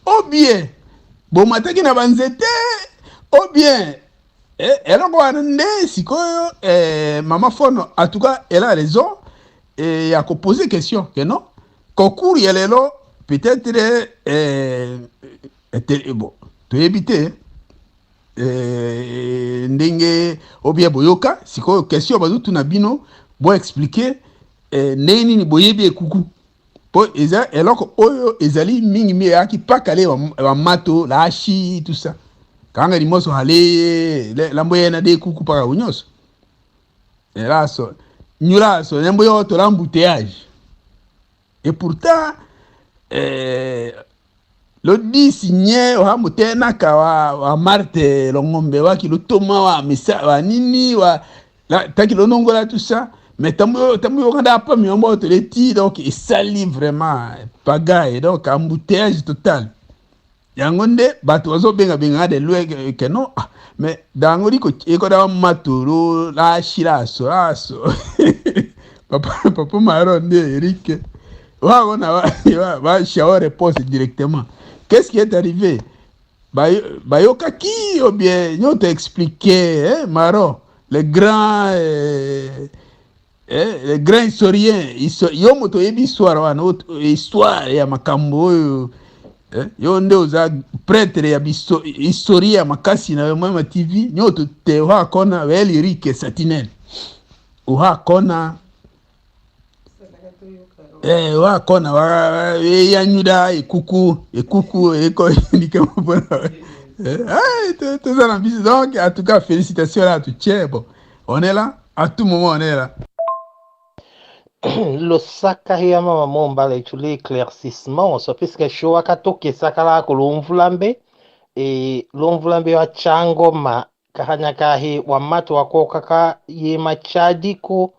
ou bien bomataki na banzete, ou bien Eh, eloko wana nde sikoyo, eh, mama Fono, en tout cas, elle a raison, eh, ya ko poser question, que non? Concours ya lelo, peut-être, eh, ete-, bon, toyebi te, eh, ndenge, ou bien boyoka, sikoyo question bazotuna bino, bo expliquer, eh, ndenge nini boyebi ekuku. Po eza eloko oyo ezali mingi mingi, aki pakale wa, wa mato, la ashi, tout ça. Kanga limoso hale, le, lambo yena de kuku paka unyoso. Elaso, nyulaso, nembo yo to l'embouteillage. Et pourtant, eh, lo disi nye, oha mutena ka wa, wa Marthe Longombe, wa ki lutoma, wa misa, wa nini, wa, la, taki lonongola tout ça. Mais tambu, tambu yo kanda apa mi ombo to leti, donc, esali vraiment pagaille, donc, embouteillage total. Yango nde, bato bazobenga benga de loin que, que non, ah, mais dango liko, eko da maturu, la shira, so, la so. Papa, Papa Maron nde, Eric. Wa, wa, na, wa, wa, wa, shia wa réponse directement. Qu'est-ce qui est arrivé? Bayo-, bayokaki ou bien, nyo te expliquer, hein, Maron, le grand, euh, eh, le grand historien, histo-, yo moto oyebi histoire wana, ot-, histoire ya makambo oyo, eh, yo nde oza prêtre ya biso-, historien ya makasi na yo, Mama T V, nyo to te oha kona, wel Eric Satinel. Oha kona, eh, oha kona, wa, wa, e ya nyuda, ekuku, ekuku, eko, nike mopona. Eh, ah, to, toza na biso. Donc, en tout cas, félicitations là, tu tiens, bon. On est là, à tout moment, on est là. Losaka hia mama Momba le tuli éclaircissement, so puisque showa katoke sakala ko lumvulambe, e lumvulambe wa Changoma, kahanya kahi wa mato wa kokaka ye machadi ko,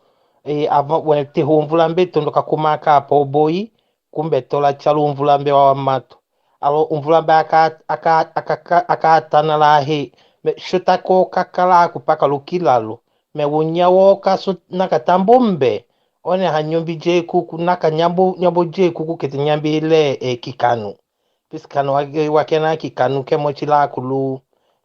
e, ava, wene te humvulambe tondo kakuma ka po boyi, kumbe tola cha lumvulambe wa, wa mato. Alo umvulambe aka, aka, aka, aka, aka tana lahi, me shuta kokaka la kupaka lukilalo. Me wunya woka su naka tambu mbe. One ha nyumbi je kuku naka nyambu, nyambu je kuku kete nyambi le, e, kikanu. Pisi kanu wake, wake na kikanu ke mochi laku lu,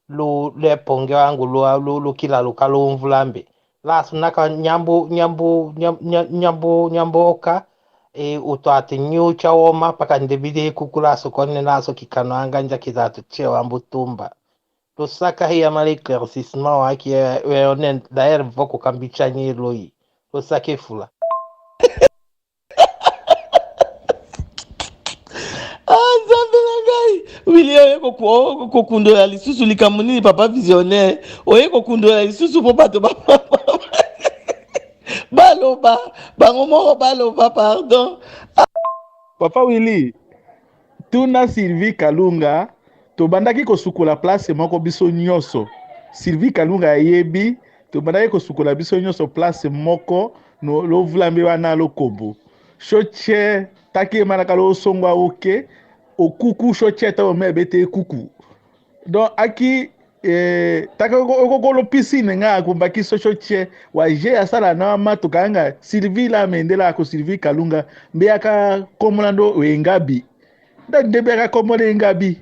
lu, le ponge wangu lu, lu, lukilalo ka lumvulambe. Lasu naka nyambu, nyambu, nyam-, nyam-, nyambu, nyambu oka, e, utwati nyu cha woma, paka ndebide kuku lasu kone lasu kikanu anga nja kizatu che wambu tumba. Lusaka hia mali éclaircissement waki, e, we onen daer voko kambicha nyi lui. Lusake fula. Ah, Nzambe na ngai. Wili, oye koku-, o-, kokundola lisusu likambo nini, papa visionnaire? Oye kokundola lisusu po bato ba-, baloba, bango moko baloba, pardon. Papa Willy, tuna Sylvie Kalunga, tobandaki kosukola place moko biso nyonso. Sylvie Kalunga ayebi, tobandaki kosukola biso nyonso place moko, no, lovulambe wana lokobo. Sho che, taki emanaka losongwa oke, okuku sho che ta ome bete kuku. Donc, aki, eh, taka ko, ko, ko, lo piscine nga kumbaki soso che, wa je asala na mato kanga, Sylvie la mendela ko Sylvie Kalunga, mbe aka komola ndo we ngabi. Nda nde mbe aka komola ngabi.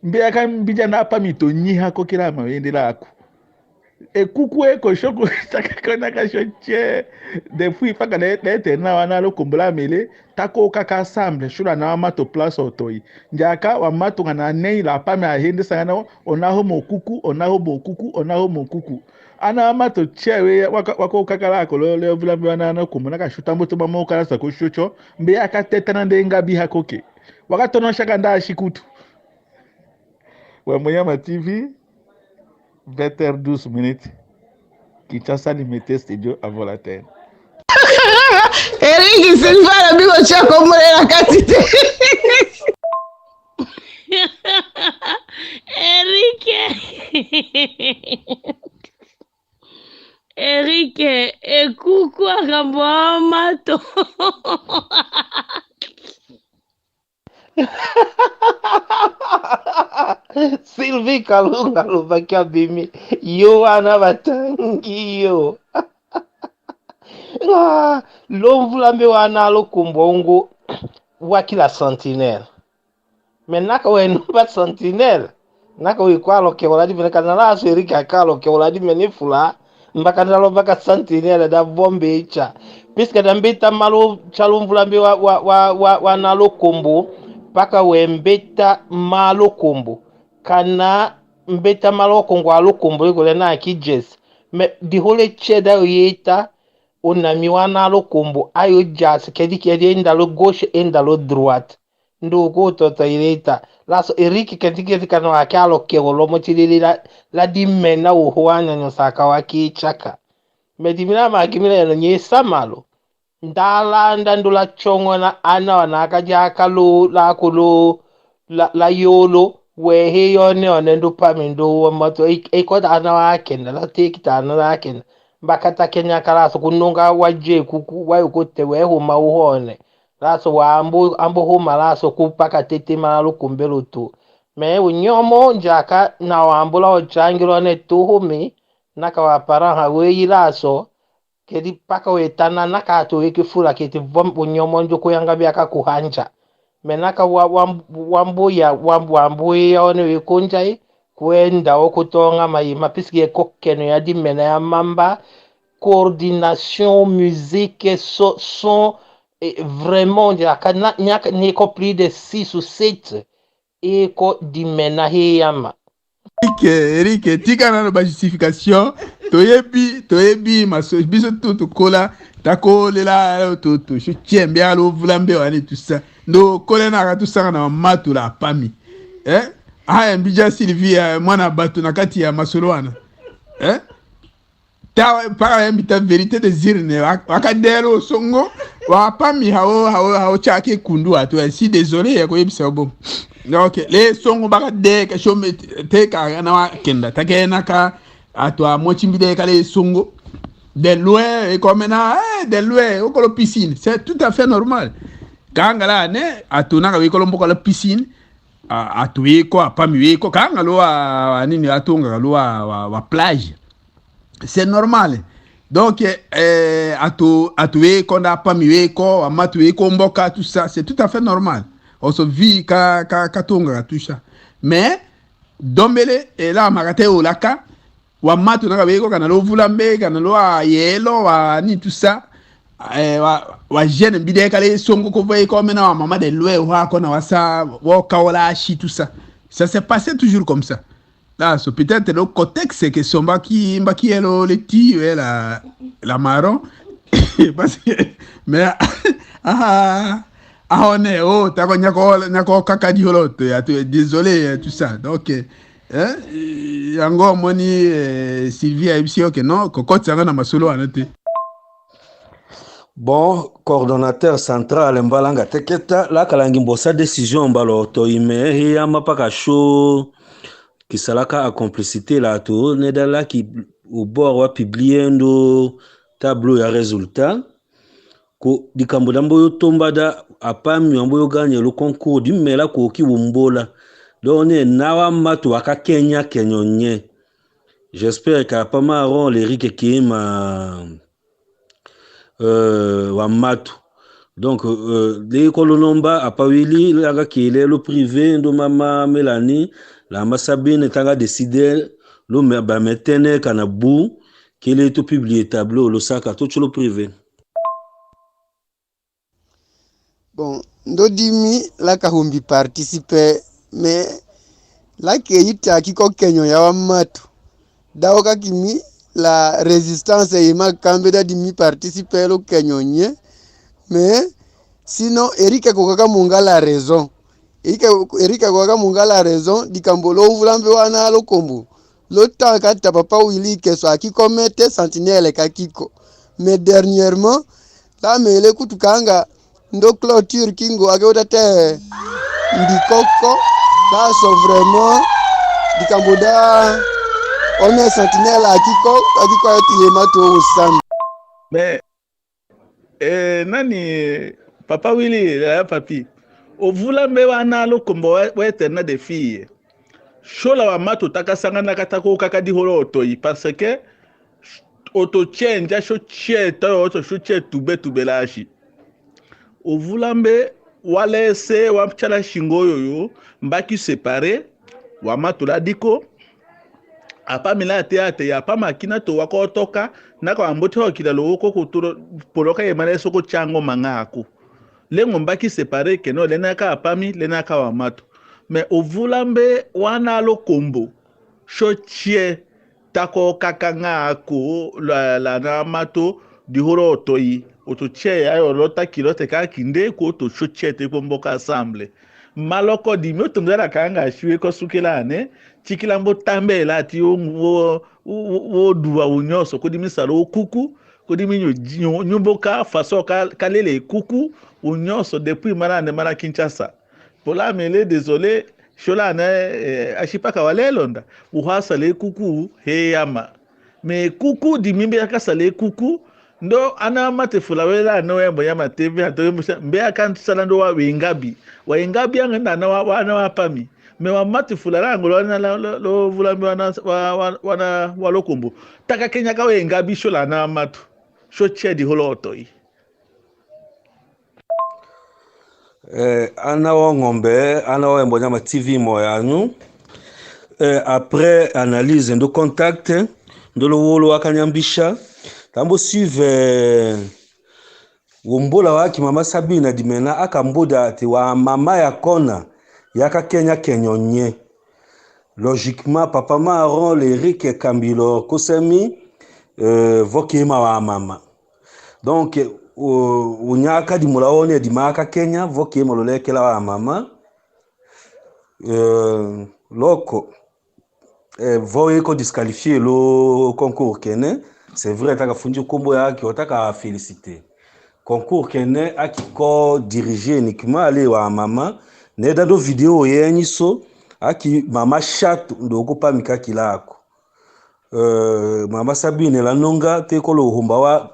Mbe aka mbija na pa mito nyiha ko kila ma wendela ko. E kuku e ko sho ko, taka ko na ka sho tie. Depuis paka de, de te na wa na lo kumbula mele, ta ko kaka ensemble, shula na wa mato place otoyi. Ndiaka wa mato ngana nei la pame ahende sangana, ona ho mo kuku, ona ho mo kuku, ona ho mo kuku. Ana wa mato tie we, wa ka, wa ko kaka la ko lo, le vula mbe wa na, na kumbu na ka shuta mbuto ba mo kala sa ko sho tio, mbe ya ka teta na nde nga bi ha koke. Wa ka tono shaka nda shikutu. Wa Mwenyama T V, vingt heures douze minutes. Kinshasa Limete Studio avant l'antenne. Eric Silva na biko tia ko mure na kati te. Eric. Eric, e kuku aka bwa mato. Sylvie Kalunga alobaki abimi, yo wana batangi yo. Ah, lo mvula mbe wana lo kumbongo wa kila sentinelle. Mais naka weno ba sentinelle. Naka wi kwa lo ke wala di mene kana la so Eric aka lo ke wala di mene fula. Mbaka ndalo mbaka sentinelle da bombe icha. Puisque da mbeta malo chalumvula mbe wa, wa, wa, wa, wa na lo kombo. Paka we mbeta malo kombo. Kana mbeta malo kongo a lo kombo iko le na ki jes. Mais di hole che da yeta. Ona mi wa na lo kombo. Ayo jas kedi kedi enda lo gauche enda lo droite. Ndu ko tota ileta. Laso Eric kenti kenti kana wa kia lo ke wolo mo tilili la, la di mena wo ho wa nyanyo saka wa ki chaka. Me di mina ma ki mina yano nye samalo. Ndala nda ndu la chongo na ana wa na ka jaka lo, la kulo, la, la yolo, we he yone one ndu pami ndu wa mato, e, e ko da ana wa kenda, la teki ta ana wa kenda. Mbaka ta kenya kala so kunonga wa je kuku, wa yuko te we ho ma uhone. Laso wa ambu, ambu huma laso ku paka tete ma lukumbelu tu. Me unyomo njaka na wa ambu la o changilo ne tu humi, naka wa parent ha we i laso, kedi paka we tana naka tu we ki fula keti vom unyomo njo kuyanga biaka kuhanja. Me naka wa, wa, wa ambu ya, wa, wa ambu ya one we kunjai, kwenda o kutonga ma i, ma puisque ko keno ya di mena ya mamba, coordination, musique, so, son, Et vraiment, il y a, il y a, il y a plus de six ou sept eko di mena he yama. Eric, Eric, tika nano ba justification. Toyebi, toyebi, maso, biso tu tukola, takolela, tu, tu, shu tiembe, alo, vula mbe wani, tout ça. Ndo, kole na ka tusanga na mato la pami. Eh? Aya, mbija Sylvie, eh, mwana bato na kati ya masolo wana. Eh? Ta, para ya mbi ta vérité des urnes, wa, wa ka dee lo songo, wa pami hao, hao, hao chake kundu atu, eh, si désolé, ya ko yebisa bo. Ok, le songo ba ka dee ka shome te ka na wa kenda, ta ke na ka, atu a mochi mbi dee ka le songo. De loin, e ko mena, eh, de loin, o kolo piscine, c'est tout à fait normal. Kanga la ne, atu na ka we kolo mboka la piscine, a, atu we ko, a pami we ko, kanga lo wa, wa nini, atu nga lo wa, wa, wa plage. C'est normal. Donc, eh, atu, atu we ko nda pami we ko, wa matu we ko mboka, tout ça, c'est tout à fait normal. Oso vi ka, ka, ka tonga, tout ça. Mais, dombele, e la makate olaka, wa matu na ka we ko, kana lo vula mbe, kana lo wa yelo, wa ni tout ça. Eh, wa, wa jeune mbi de kale songo ko ve ko mena wa mama de loin wa ko na wa sa, wa ka wala shi tout ça. Ça s'est passé toujours comme ça. Laso, peut-être, le contexte que son mbaki, mbaki elo le ti, eh, la, la marron. Parce que, mais, ah, ah, on est, oh, ta ko nyako, nyako kaka di holo, tu, tu, désolé, eh, tout ça. Donc, eh, hein, yango moni, eh, Sylvie, ayebisi yo que non, kokotisa nga na masolo wana te. Bon, coordonnateur central, Mbalanga Teketa, la kalangi mbosa décision mbalo to ime, he ya mapaka show. Kisalaka a complicité la to, ne da la ki au bord wa publier ndo tableau ya résultat. Ko dikambo da mbo yo tomba da a pami wa mbo yo gagner le concours di mela ko ki wumbola. Donc, ne na wa matu wa ka kenya kenyo nye. J'espère que a pa marron le rike kima, euh, wa matu. Donc, euh, le ko lo nomba a pa wili, la nga kele lo privé, ndo mama Mélanie, la ma Sabine, tanga décider, Lo me, ba me tene kana bu, kele to publier tableau, lo saka to tio lo privé. Bon, ndo dimi laka humbi participer, mais laka yita kiko kenyo ya wamatu. Dawo ka ki mi la résistance ye ma kambe da dimi participer lo kenyo nye, mais sinon Eric ko kaka mu nga la raison. Eric, Eric ko kaka mu nga la raison, dikambo lo mvula mbe wana lo kombo. Lo ta kati ta papa Willy ke so aki commettre sentinelle ka kiko. Mais dernièrement, la mele kutukanga, ndo clôture kingo ake uta te ndikoko, la so vraiment, dikambo da, one sentinelle akiko, akiko ati ye matu o usan. Mais Eh, nani, papa Willy, eh, papi. Ovula mbe wana lo kombo we, we tena défi ye. Sio la wamatu taka sangana kata ko kaka di holo oto yi, parce que oto tie nja sio tie ta oto sio tie tube tube la si. Ovula mbe wa lese wa tiala singo yoyo, mbaki séparer, wamatu la diko, apami la te ate ya pama kina to wako toka, naka wambote ho kila lo woko kuturo poloka ye male soko tiango manga aku. Lengo mbaki séparer keno, le naka apami, le naka wamatu. Mais ovula mbe wana lo kombo. Sio tie, tako kaka nga aku, la, la na mato, di holo oto yi. Oto tie ya yo lo ta kilo te ka kinde, ko oto sio tie te ko mboka assemblée. Maloko dimi oto mzala kanga siwe ko sukela ne, tikila mbo tambe la ti wo, wo, wo, wo duwa wo nyoso, ko dimi sala wo kuku, ko dimi nyu, nyu, nyu mboka faso ka, ka lele kuku, wo nyoso depuis mala ne mala Kinshasa. Pola mele désolé, sio la ne, eh, asipa ka wale londa, wo ha sala kuku, he yama. Mais kuku dimi mbe aka sala kuku, ndo ana mate fula wela no wembo ya mate mbe ato wembo sa, mbe aka sala ndo wa wengabi. Wengabi anga na, na wa, wa, na wapami. Mais wamatu fula la ngolo na la, lo, lo, vula mbe wana, wa, wa, wana, wa lo kombo. Taka kenya ka wengabi sio la na matu. Sio tie di holo oto yi. Eh, ana wa ngombe, ana wa wembo nyama T V moya nu. Eh, après analyse, ndo contact, ndo lo wolo aka nyambisa. Tambo suivre, eh, wombola waki mama Sabine dimena aka mboda ati wamama ya kona, yaka kenya kenyo nye. Logiquement, papa Maron, l'Eric Kambilo, kosemi, euh, vo kema wamama. Donc, o, o nyaka di mula one di maka kenya, vo kema lo lekela wamama. Euh, loko, eh, vo ye ko disqualifier lo concours kene, c'est vrai, taka fundi kombo yaki, otaka féliciter. Concours kene aki ko diriger uniquement ale wamama, ne da ndo vidéo yenyi so, aki mama shatu ndo ko pami ka kila ko. Euh, mama Sabine la nonga, te ko lo humba wa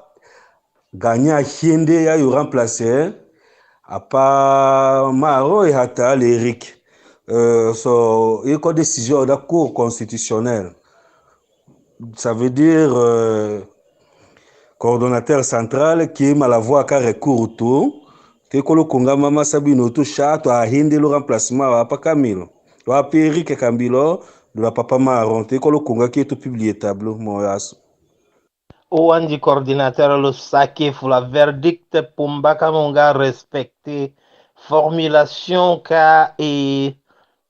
gagner hiende ya yo remplacer, apa Maron ye hata l'Eric. Euh, so, ye ko décision da Cour constitutionnelle. Ça veut dire, euh, coordonnateur central kema la voie ka recours tu, te ko lo konga mama Sabine oto shatu ahende lo remplacement wa papa Kambilo, wa papa Eric Kambilo, de la papa Maron, te ko lo konga ke to publier tableau moya so. O wandi coordinateur lo sake fula verdict pumba ka munga respecter formulation ka e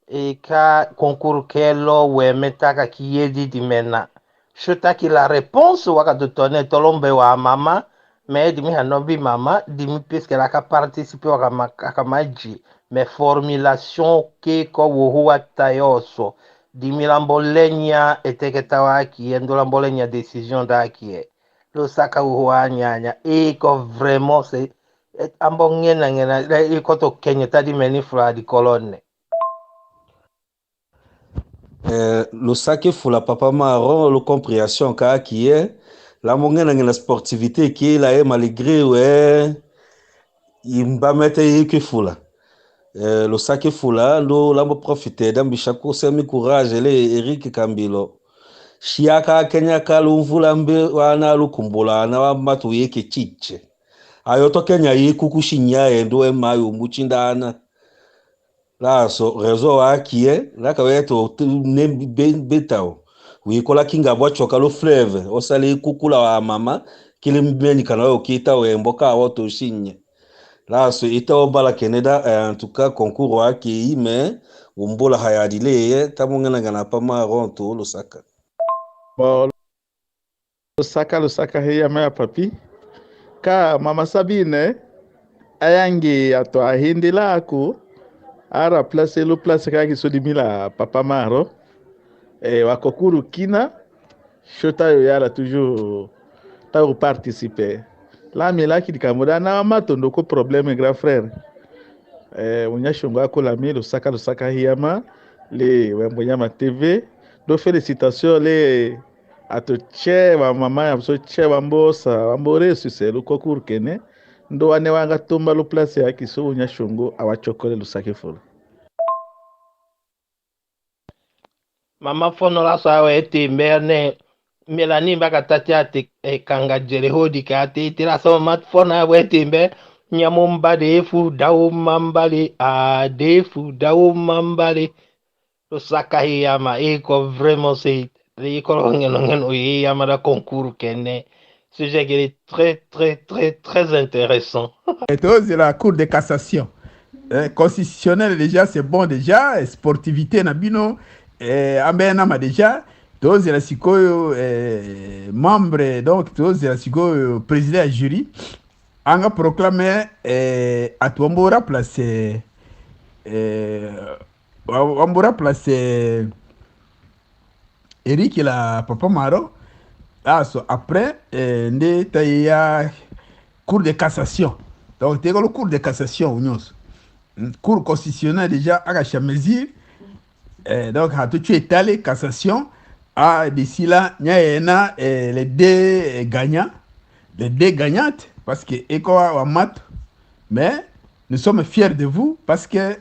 e ka concours ke lo weme taka ki yedi dimena. Sio taki la réponse waka dutone tolo mbe wamama, mais dimi hano bi mama, dimi puisque la ka participer waka ma, aka maji, mais formulation ke ko wohu wa tayoso, dimi la mbo lenya eteketa waki ye, ndo la mbo lenya décision daki ye. Lo saka wohu wa nyanya, e ko vraiment c'est, e, ambo ngena ngena, e ko to kenyo ta dimeni fula di colonne. Eh, lo sake fula papa Maron, lo compréhension ka ki ye, la mbo ngena ngena sportivité ki la ye malgré we, i mba mete ye ke fula. Eh, lo sake fula, lo la mbo profiter, da mbisa ko semi courage, le Eric Kambilo. Si aka kenya ka lo mvula mbe wana lo kumbula, na wamatu ye ke chiche. Ayo to kenya ye kuku si nya ye ndo e mayo muchindana. La so, réseau wa ki ye, la ka we to, tu, ne be, be tao. Wi kola ki nga bwa tsoka lu fleuve, o sali kukula wa mama, kili mbeni kana yo kita wembo ka wa to sinye. La so ita o bala keneda, eh, en tout cas, concours wa ki ime, umbula haya dile, ta mungena ngana pa ma ronto, lo saka. Bon, lo saka, lo saka he ya ma ya papi. Ka mama Sabine, ayangi ato ahindi la aku, ara place, lu place ka ki sudi mila papa Maro. Eh, wa concours kina, sho ta yo yala toujours, ta yo participer. La mi la ki di kamuda na matondo ko problème grand frère. Eh, unya shongo aku la mi lo saka, lo saka he ya ma, le wembo nyama T V, do félicitation le ato tse wa mama ya so tse wa mbosa, wa mbore suse lu concours kene, ndo wane wanga tumba lu place ya ki so unya shongo awa tsoka le lu sake fulu. Mama Fono la so awe timbe ne Melanie mbaka tati ate, eh, kanga jere hodi ka ate ite la so Mama Fono awe timbe nyamo mba de fu dawo mamba le a de fu dawo mamba le. Lo saka he ya ma, e ko vraiment c'est, e ko lo ngeno ngeno he ya ma da concours kene. Sujet qui est très, très, très, très intéressant. Et tozela Cour de cassation. Eh, constitutionnel déjà, c'est bon déjà, eh, sportivité na bino, eh, ambe na ma déjà, tozela sikoyo, eh, membre, donc tozela sikoyo président ya jury, anga proclame, eh, atu wa mbo remplacer, eh, wa, wa mbo remplacer Eric la papa Maro. Ah, so après, eh, nde ta ya Cour de cassation. Donc, te ko lo Cour de cassation, u nyonso. Mm, Cour constitutionnelle déjà, aka sha mesure. Eh, donc, hatu tsu etale cassation. Ah, d'ici là, nya ena, eh, les deux, eh, gagnants. Les deux gagnantes, parce que e ko wa, wa matu. Mais nous sommes fiers de vous parce que,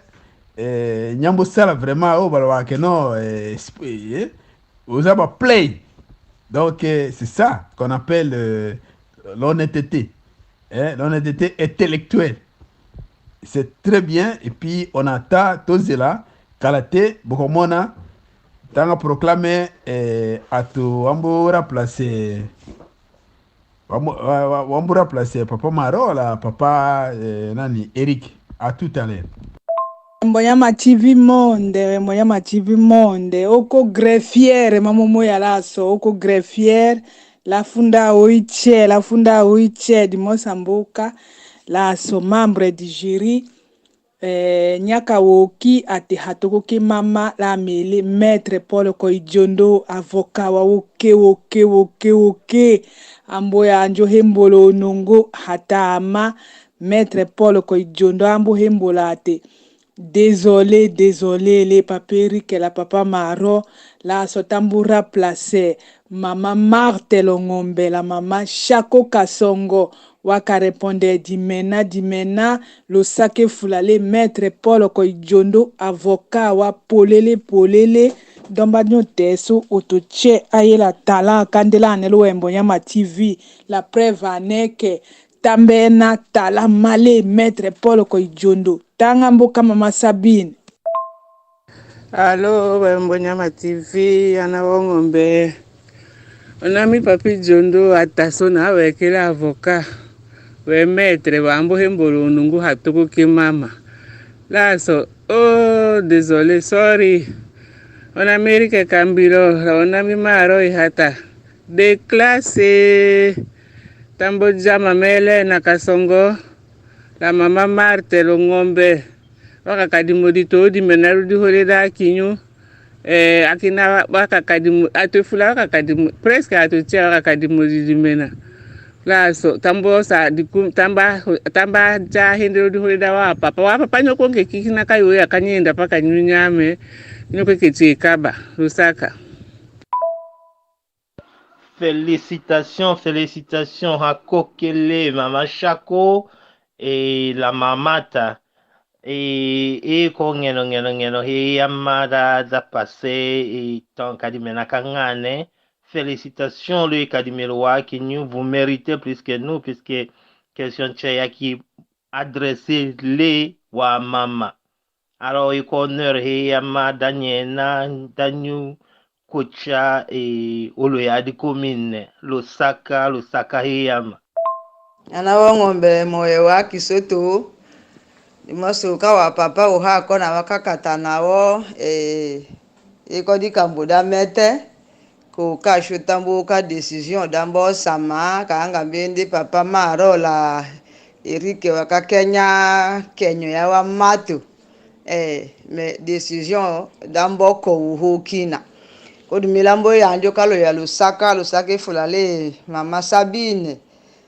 eh, nyambo sala vraiment, o bala wa keno, eh, sp-, eh, ozaba play. Donc, eh, c'est ça qu'on appelle, euh, l'honnêteté. Hein, l'honnêteté intellectuelle. C'est très bien. Et puis, on attend, tozela, kala te, bo ko mona, tanga proclame, eh, atu wa mbo remplacer, wa mbo, wa, wa, wa mbo remplacer papa Maro, wala papa, eh, nani, Eric. À tout à l'heure. Wembo nyama T V monde, wembo nyama T V monde, o ko greffier, mama moya la so, o ko greffier, la funda oitse, la funda oitse, di mosa mboka, la so membre du jury, eh, nyaka woki ate hatu ko ke mama la mele Maître Paul Koidiondo, avocat wa woke, woke, woke, woke. Ambo ya njo hembolo nongo hata ama Maître Paul Koidiondo ambo hembolo ate. Désolé, désolé, le papa Eric la papa Maro, la so ta mbo remplacer mama Marthe Longombe, la mama Shako Kasongo, wa ka répondre dimena, dimena, lo sake fula le Maître Paul Koidiondo, avocat wa polele, polele, donc ba nyo teso oto tse aye la tala, kandela ane lo wembo nyama T V, la preuve ane ke, tambena tala male Maître Paul Koidiondo. Tanga mboka mama Sabine. Allô, wembo nyama T V, ana wa Ngombe. Ona mi papi Diondo ataso na wekele avocat. We maître, wa mbo hembolo nungu hatu ko ke mama. La so, oh, désolé, sorry. Ona mi Eric Kambilo, ona mi Maro ihata. Déclassé. Ta mbo ja mama Helène Kasongo, la mama Marthe Longombe, wa ka kadi modi to dimena lu di hole da kinyu, eh, akina wa, wa ka kadi mo-, ato fula wa ka kadi mo-, presque ato tia wa ka kadi modi dimena. La so, ta mbo sa di kum-, ta mba, ta mba ja hende lu di hole da wa papa. Wa papa nyoko nge kikina ka yo ya ka nyenda pa ka nyu nyame, nyoko ke tie kaba, lu saka. Félicitations, félicitations, ha kokele, mama Shako, e la mamata, e, e ko ngeno, ngeno, ngeno, he ya ma da, da passé, e temps kadi mena ka ngane. Félicitations, le kadi melo wa kinyu, vous méritez plus que nous, puisque question tse ya ki adressé le wa mama. Alors, i ko honneur he ya ma da nyena, da nyu kotsa, e, olo ya di komine, Lusaka, Lusaka he ya ma. Ana wɔ Ngombe, moyo wa kisoto. Dimosi ka wa papa oha kona wa kakatana wɔ, e, e kodi kambo da mete. Ko ka sho tambu ka décision da mbo sama, kanga mbende papa maro la Eric wa ka Kenya, Kenya ya wa mato. E, me décision da mbo ko uho kina. Kodi mi lambo ya njo kalo ya Lusaka, Lusaka e fula le mama Sabine.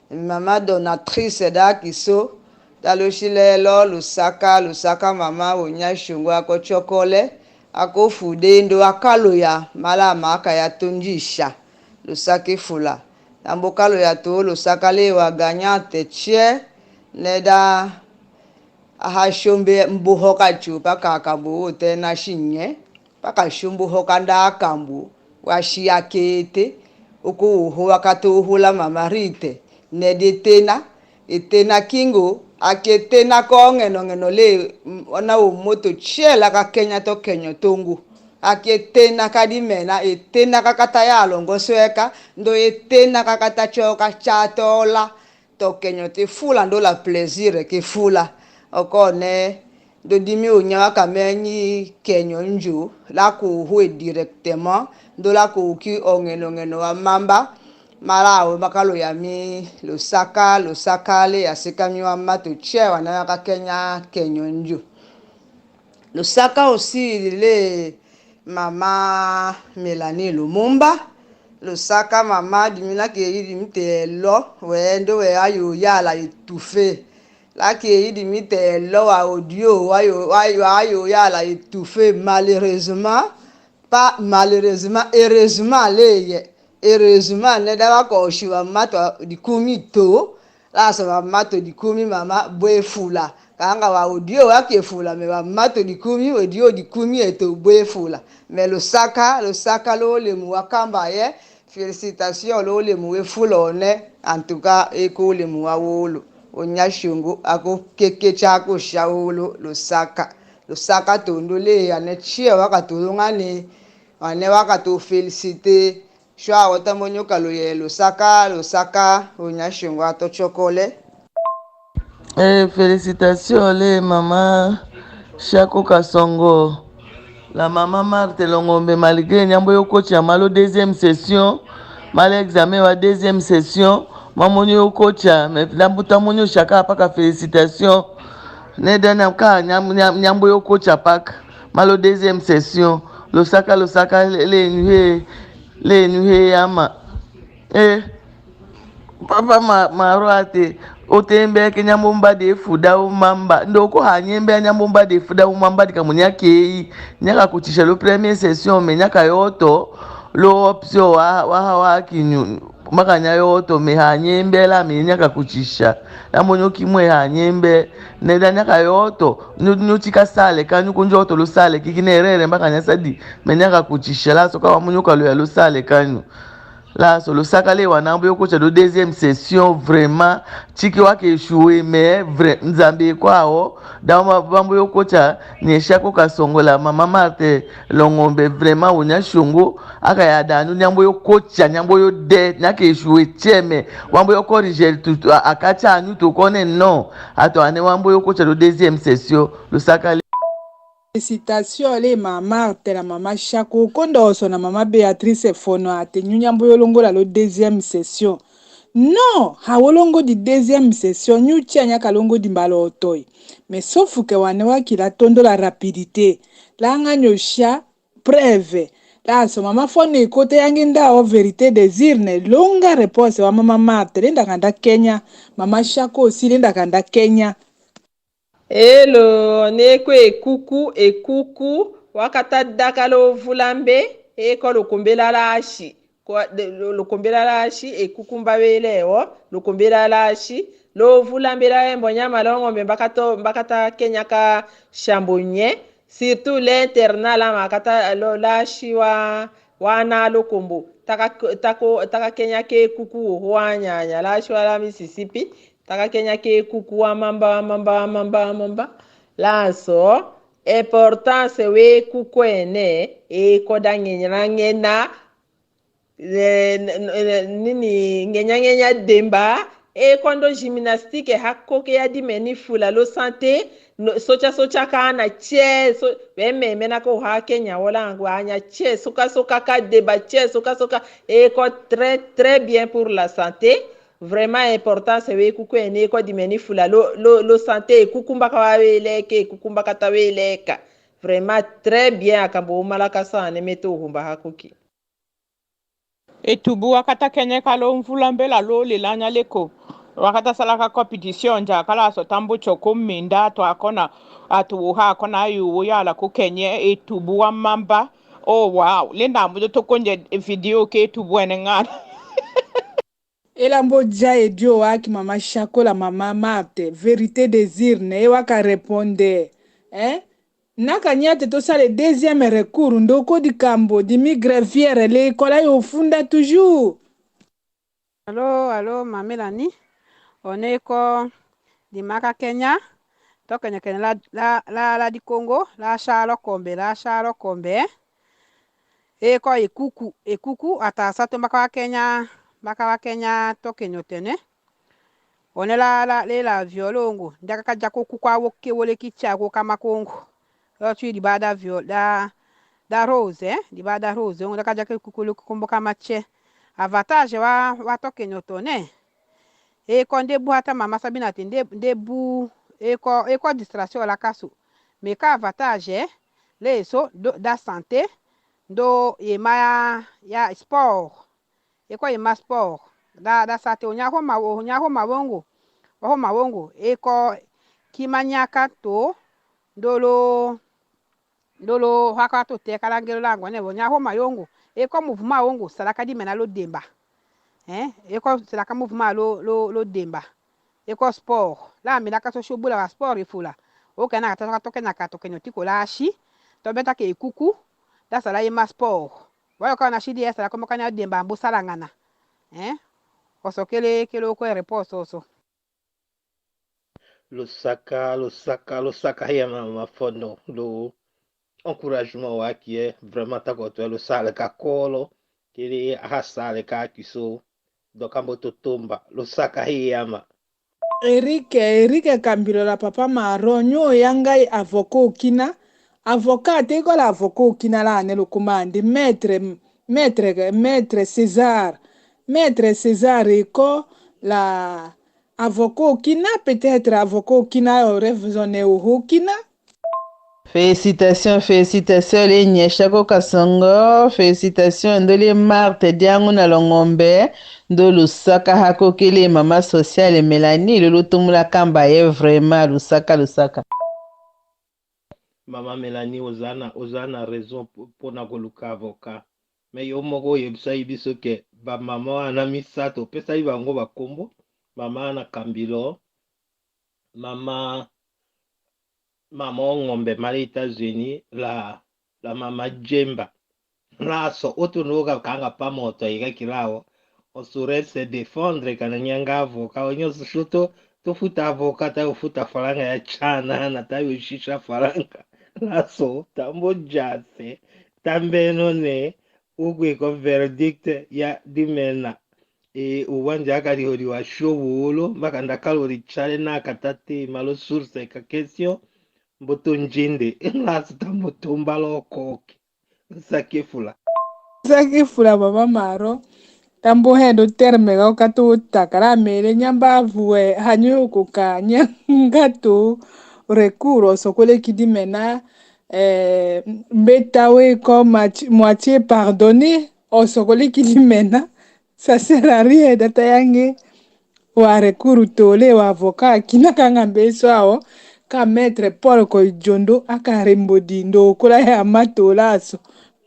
Mama donatrice da kiso, da losi lelo Lusaka, Lusaka mama, onya shungu ako chokole, ako fude ndo akalo ya, mala maka ya tondisha, Lusaka e fula. Lambo kalo ya to, Lusaka le wa gagnante tie, neda aha shombe mbuho ka chupa kaka bu te na shinye. Paka shombo ho kanda akambu, wa shi akete, oko oho wa katoho la mama Rite, nedi etena, etena kingo, ake etena ko ngeno ngeno le, m-, ona o moto chela ka Kenya to Kenya tongo. Ake etena ka dimena, etena ka kata ya longo sweka, ndo etena ka kata choka cha tola. To Kenya te fula ndo la plaisir ke fula. Okone, ndo dimi onya wa kamenyi Kenya nju, la ko hwe directement, ndo la ko ki ongeno ngeno wa mamba, mala we makalo ya mi Lusaka, Lusaka le ya sika mi wa matu che wa na ka Kenya, Kenya nju. Lusaka aussi le mama Melanie Lumumba. Lusaka mama, dimi na ke yidi mi te lo, we ndo we ayo yala étouffé. La ke yidi mi te lo wa audio, wa yo, wa yo, ayo yala étouffé, malheureusement, pas malheureusement, heureusement le ye. Heureusement, neda wa ko shiwa mato di kumi to, la so wa mato di kumi mama bwe fula. Kanga wa audio wa ke fula, me wa mato di kumi, audio di kumi eto bwe fula. Me Lusaka, Lusaka lo lemu wa kamba ye, félicitations lo lemu we fula one, en tout cas, e ko lemu wa wolo. Onya shungu, ako keke chako sha wolo, Lusaka. Lusaka tondo le, ane chie wa katulungane, ane wa katu féliciter, Shwa wota monyo kalo ye Lusaka, Lusaka, onya shungu ato chokole. Eh, félicitations le mama Shako Kasongo. La mama Marthe Longombe, malgré nyambo yo kocha malo deuxième session, malo examen wa deuxième session, ma monyo yo kocha, me nyambo ta monyo shaka paka félicitations. Neda nyam-, ka nyam-, nyam-, nyambo yo kocha paka. Malo deuxième session. Lusaka, Lusaka, le, le, le, Lenu he yama. Eh. Papa ma, ma roi te. O te mbɛ kɛ nyambo mbadi efuda o mamba. Ndo ko ha nyɛ mbɛ nyambo mbadi efuda o mamba di ka mo nyɛ kɛ yi. Nyɛ ka kutisha lo première session, me nyɛ ka yɔtɔ. Lo option wa, wa, wa kinyu. Maka nyɛ yɔtɔ, me ha nyɛ mbɛ la, me nyɛ ka kutisha. La mo nyɔ ki mwe ha nyɛ mbɛ. Neda nyɛ ka yɔtɔ. Nyɔ, nyɔ ti ka sale, ka nyɔ ko njɔtɔ lo sale. Kiki ne rere, maka nyɛ sadi. Me nyɛ ka kutisha la, so ka wa mo nyɔ ka lo ya lo sale kanyo. La so Lusaka le wa nambu yo kocha do deuxième session, vraiment. Tiki wa ke échoué, mais vrai, Nzambi kwa o. Da wa mambu yo kocha, nye Shako Kasongo la, mama Marthe Longombe, vraiment, o nya shungu, aka ya da nu nyambu yo kocha, nyambu yo de, nya ke échoué, tieme, wambu yo corriger, tu, tu, a, a kacha anu tu kone, non. Ato ane wambu yo kocha do deuxième session, Lusaka le. Félicitations le mama Marthe la mama Shako, konda oso na mama Béatrice Fono ate nyu nyambo yo longola lo deuxième session. Non, ha wo longodi deuxième session, nyu tia nyaka longodi mbalo otoi. Mais sauf que wane wa kila tondo la rapidité. La nga nyo sha preuve. La so mama Fono ikote yangi nda o vérité des urnes, longa réponse wa mama Marthe, lenda kanda Kenya, mama Shako aussi lenda kanda Kenya. Elo, ne ko ekuku, ekuku, wa kata daka lo vula mbe, e ko lo kombela lashi. Ko, de, lo, lo kombela lashi, ekuku mba wele o, lo kombela lashi, lo vula mbe la embo nyama longo mbe mbaka to, mbaka ta Kenya ka shambo nye, surtout l'internat la makata, lo, lashi wa, wa na lo kombo, taka, tako, taka Kenya ke kuku wo, wa nyanya, lashi wa la Mississippi, Taka Kenya ke kuku wa mamba, wa mamba, wa mamba, wa mamba. Laso, Importance we kuku ene, e kɔ da ŋɛnyɛ na ŋɛna, eh, n-, n-, nini, ŋɛnyɛ ŋɛnyɛ demba, e kɔ ndo gymnastique ha koke ya dimɛni fula lo santé, no, sotsa sotsa ka ana tsɛ, so, be mɛmɛ na ko ha Kenya wala angu anya tsɛ, soka soka ka deba tsɛ, soka soka, e kɔ très, très bien pour la santé. Vraiment importance we kuku ene e kɔ dimɛni fula lo, lo, lo santé, e kuku mbaka wa we lɛkɛ, e kuku mbaka ta we lɛka. Vraiment très bien, akambo u malaka sa ane mɛ to humba ha koke. E tubu wakata kɛnɛ ka lo mvula mbela lo le lanya leko. Wakata sala ka compétition ja kala so tambu choko minda to akɔna atu ha akɔna yu wo ya la ko kɛnɛ e tubu wa mamba. Oh wow. Lenda mbudo to konje video ke tubu ene ŋana. Ela mbo ja e dio waki mama Shako la mama Marthe, vérité des urnes, e waka répondre, eh? Na ka nyate to sale deuxième recours, ndo ko di kambo, di mi greffière, le kola yo funda toujours. Allô, allô, ma Mélanie. One ko di maka Kenya, to Kenya Kenya la, la, la, la di Kongo, la sha lo kombe, la sha lo kombe, eh? E kɔ e kuku, e kuku, ata sa to mbaka wa Kenya, mbaka wa Kenya to Kenya otene. One la, la, le la violongo, ndaka ka jako kuku a woke wole ki cha ko kama Kongo. Lo tui di bada vio-, da, da rose, eh? Di bada rose, ongo ndaka jako kuku lo kuku mbo kama che. Avantage wa, wa to Kenya otene. E kɔ nde bu hata mama Sabina te nde, nde bu, e kɔ, e kɔ distraction la kasu. Mais ka avantage, eh? Le so, do, da santé, ndo ye ma ya, ya sport. E kɔ ye ma sport. Da, da sa te o nya ho ma, o nya ho ma wongo. O ho ma wongo. E kɔ ki ma nya ka to, ndo lo, ndo lo haka to te kala ngelo la ngwa ne, o nya ho ma yongo. E kɔ mouvement wongo, sala ka dimɛna lo demba. Eh? E kɔ sala ka mouvement lo, lo, lo demba. E kɔ sport. La mi la ka so shobula wa sport ifula. O kɛ na ka to, ka to kɛ na ka to kɛ nyoti ko la shi. To beta ke kuku. Da sala ye ma sport. Wa yo ka na shi di e sala ko mo ka nya demba mbo sala ŋana. Eh? Oso kele, kele o ko e repose oso. Lusaka, Lusaka, Lusaka, ya mama Fono, lo encouragement waki, eh, vraiment ta ko to lo sala ka kolo, kele a sala ka kiso, donc ambo to tomba, Lusaka he yama. Eric, Eric Kambilo la papa Maro, nyo yanga avocat okina, avocat, te ko la avocat okina la ne lo kumandi, maître, maître, maître César, maître César, iko la, avocat okina, peut-être avocat okina, o rêve zone o okina. Félicitations, félicitations, le nyesha ko Kasongo, félicitations, ndo le Marthe diangu na Longombe, ndo Lusaka hako kele mama sociale Mélanie, lo lutumula kamba ye vraiment Lusaka, Lusaka. Mama Mélanie, oza na, oza na raison po, pona koluka avocat. Mais yo moko oyebisaki biso ke bamama wana misato, opesaki bango bakombo, mama wana Kambilo, mama, mama o Ngombe male États-Unis, la, la mama Jemba. Laso, otu nuka kanga pa moto ikakilao. Osure se défendre kana nyanga avocat, onyo sushuto, tufuta avocat, ta ufuta faranga ya chana, na ta ushisha faranga. Laso, tambo jase, tambe none, ugwe ko verdict ya dimena. E, uwanja akali holi wa shobu ulo, mbaka ndakalo richale na katate, malo source ka question, mboto njinde, laso tambo tombalo koke. Nsakifula. Nsakifula, mama Maro. Tambo hendo terme ga okatu takala mele nyamba vue hanyu kuka nyanga tu recours osokole kidimena, eh, mbeta we ko moitié, moitié pardonné, osokole kidimena. Ça sert à rien data yange. Wa recours tole wa avocat kina kanga mbeso awo, ka maître Paul Koijondo aka rembo di ndo kola ya matola aso.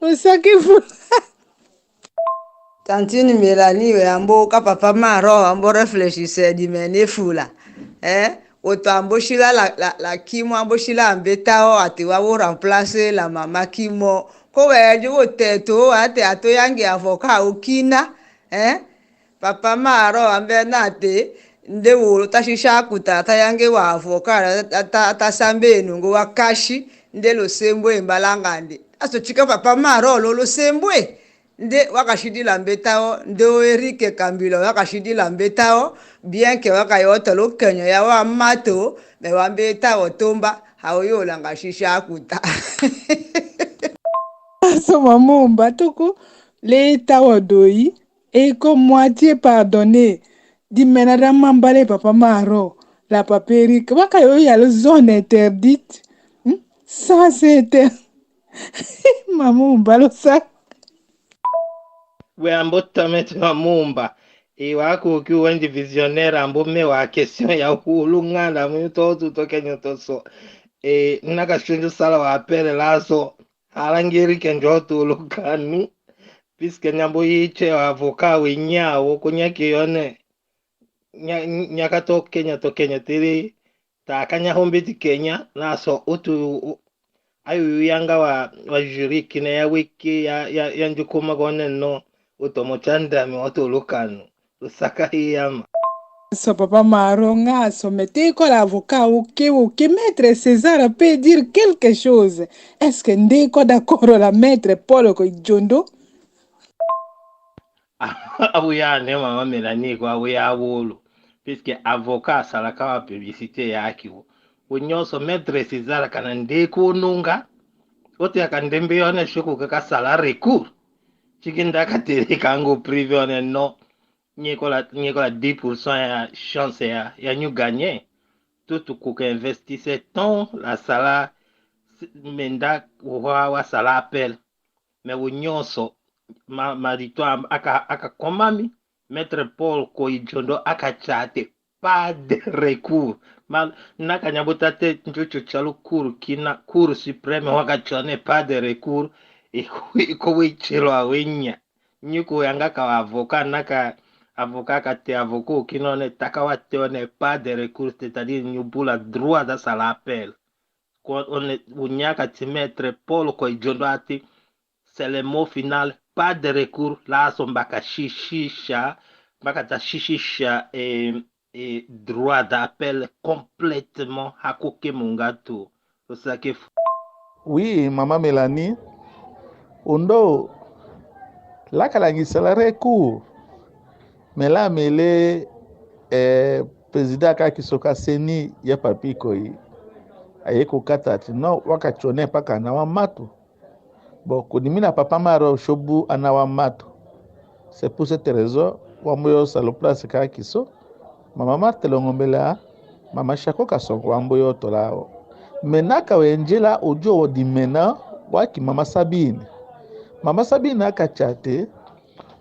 Nsakifula. Tantine Mélanie we ambo ka papa Maro ambo réfléchir se dimene fula. Eh? Oto ambo shila la, la, la Kimo ambo shila mbeta o ati wa wo remplacer la mama Kimo. Ko we ju wo teto ati ato yange avocat okina. Eh? Papa Maro ambe nate, nde wolo ta shisha kuta, ta yange wa avocat, ta, ta, ta sambe nungo wa kashi, Nde lusembwe mbala nga nde. Aso tika papa Maro lo lusembwe. Nde wakasidi la mbeta wo, nde o Eric Kambila wakasidi la mbeta wo, bien que wakayota lukenyo ya wa mato, mais wa mbeta wo tomba, hau yola nga shisha kuta. Aso mamumba tuku, leta wo doi, eko moitié pardonné, dimena da mambale papa Maro, la papa Eric, wakayoya lu zone interdite, hmm? Sens inter-, Mamumba lusa. We ambo tome ti mamumba. E wa kuki wendi visionnaire ambo me wa question ya hulu nganda mu to tu to kenyo to so. E, naka shunju sala wa pele laso. Hala ngeri kenjo tu lukanu. Puisque nyambo yiche wa avocat we nya wo kunya ke yone. Nya, nya ka to Kenya, to Kenya tiri. Ta kanya hombi ti Kenya, na so utu u-, ayu yanga wa, wa juri kine ya wiki, ya, ya, ya njukuma kone no, utomo chanda mi otu lukanu, lusaka hiyama. So papa Maro nga so mete ko la avocat, ok, ok, maître César peut dire quelque chose. Est-ce que nde ko d'accord la maître Paul Koijondo? Awu ya ne mama Mélanie ko awu ya wolo. Puisque avocat asalaka wa publicité ya ki wo. Wo nyonso maître César kana nde ko nunga. Ote aka ndembe yone shuku kaka sala recours. Chiki nda ka tere kango privé one no. Nye ko la, nye ko la dix pour cent ya chance ya, ya nyu gagner. Tutu kuka investisseur ton la sala menda wa, wa sala appel. Mais wo nyonso, ma, ma di to am-, aka, aka komami, Maître Paul Koijondo aka chate, pas de recours. Ma, naka nyabuta te nchuchu chalu cour kina, Cour suprême waka chone pas de recours, e ko, e ko we chelo awenya. Nyuko yanga ka avocat, naka avocat ka te avocat kina one, taka wa te one pas de recours, c'est-à-dire nyubula droit da sala appel. Ko one, unyaka ti Maître Paul Koijondo ati, c'est le mot final, pas de recours, laso mbaka shishisha, mbaka ta shishisha, eh, eh, droit d'appel complètement, hako ke mungatu. Osake fu- Oui, mama Mélanie, undo, laka langi sala recours, mais la mele, eh, président ka kisoka CENI ya Papy Koï, aye ko kata ti no, waka chone paka na wa matu. Bon, kudimina papa Maro shobu ana wa matu. C'est pour cette raison, wambo yo salo place ka kiso. Mama Marthe Longombela, mama Shako Kasongo, wambo yo tola wo. Mais naka wenjela ojo wo dimena, waki mama Sabine. Mama Sabine aka chate,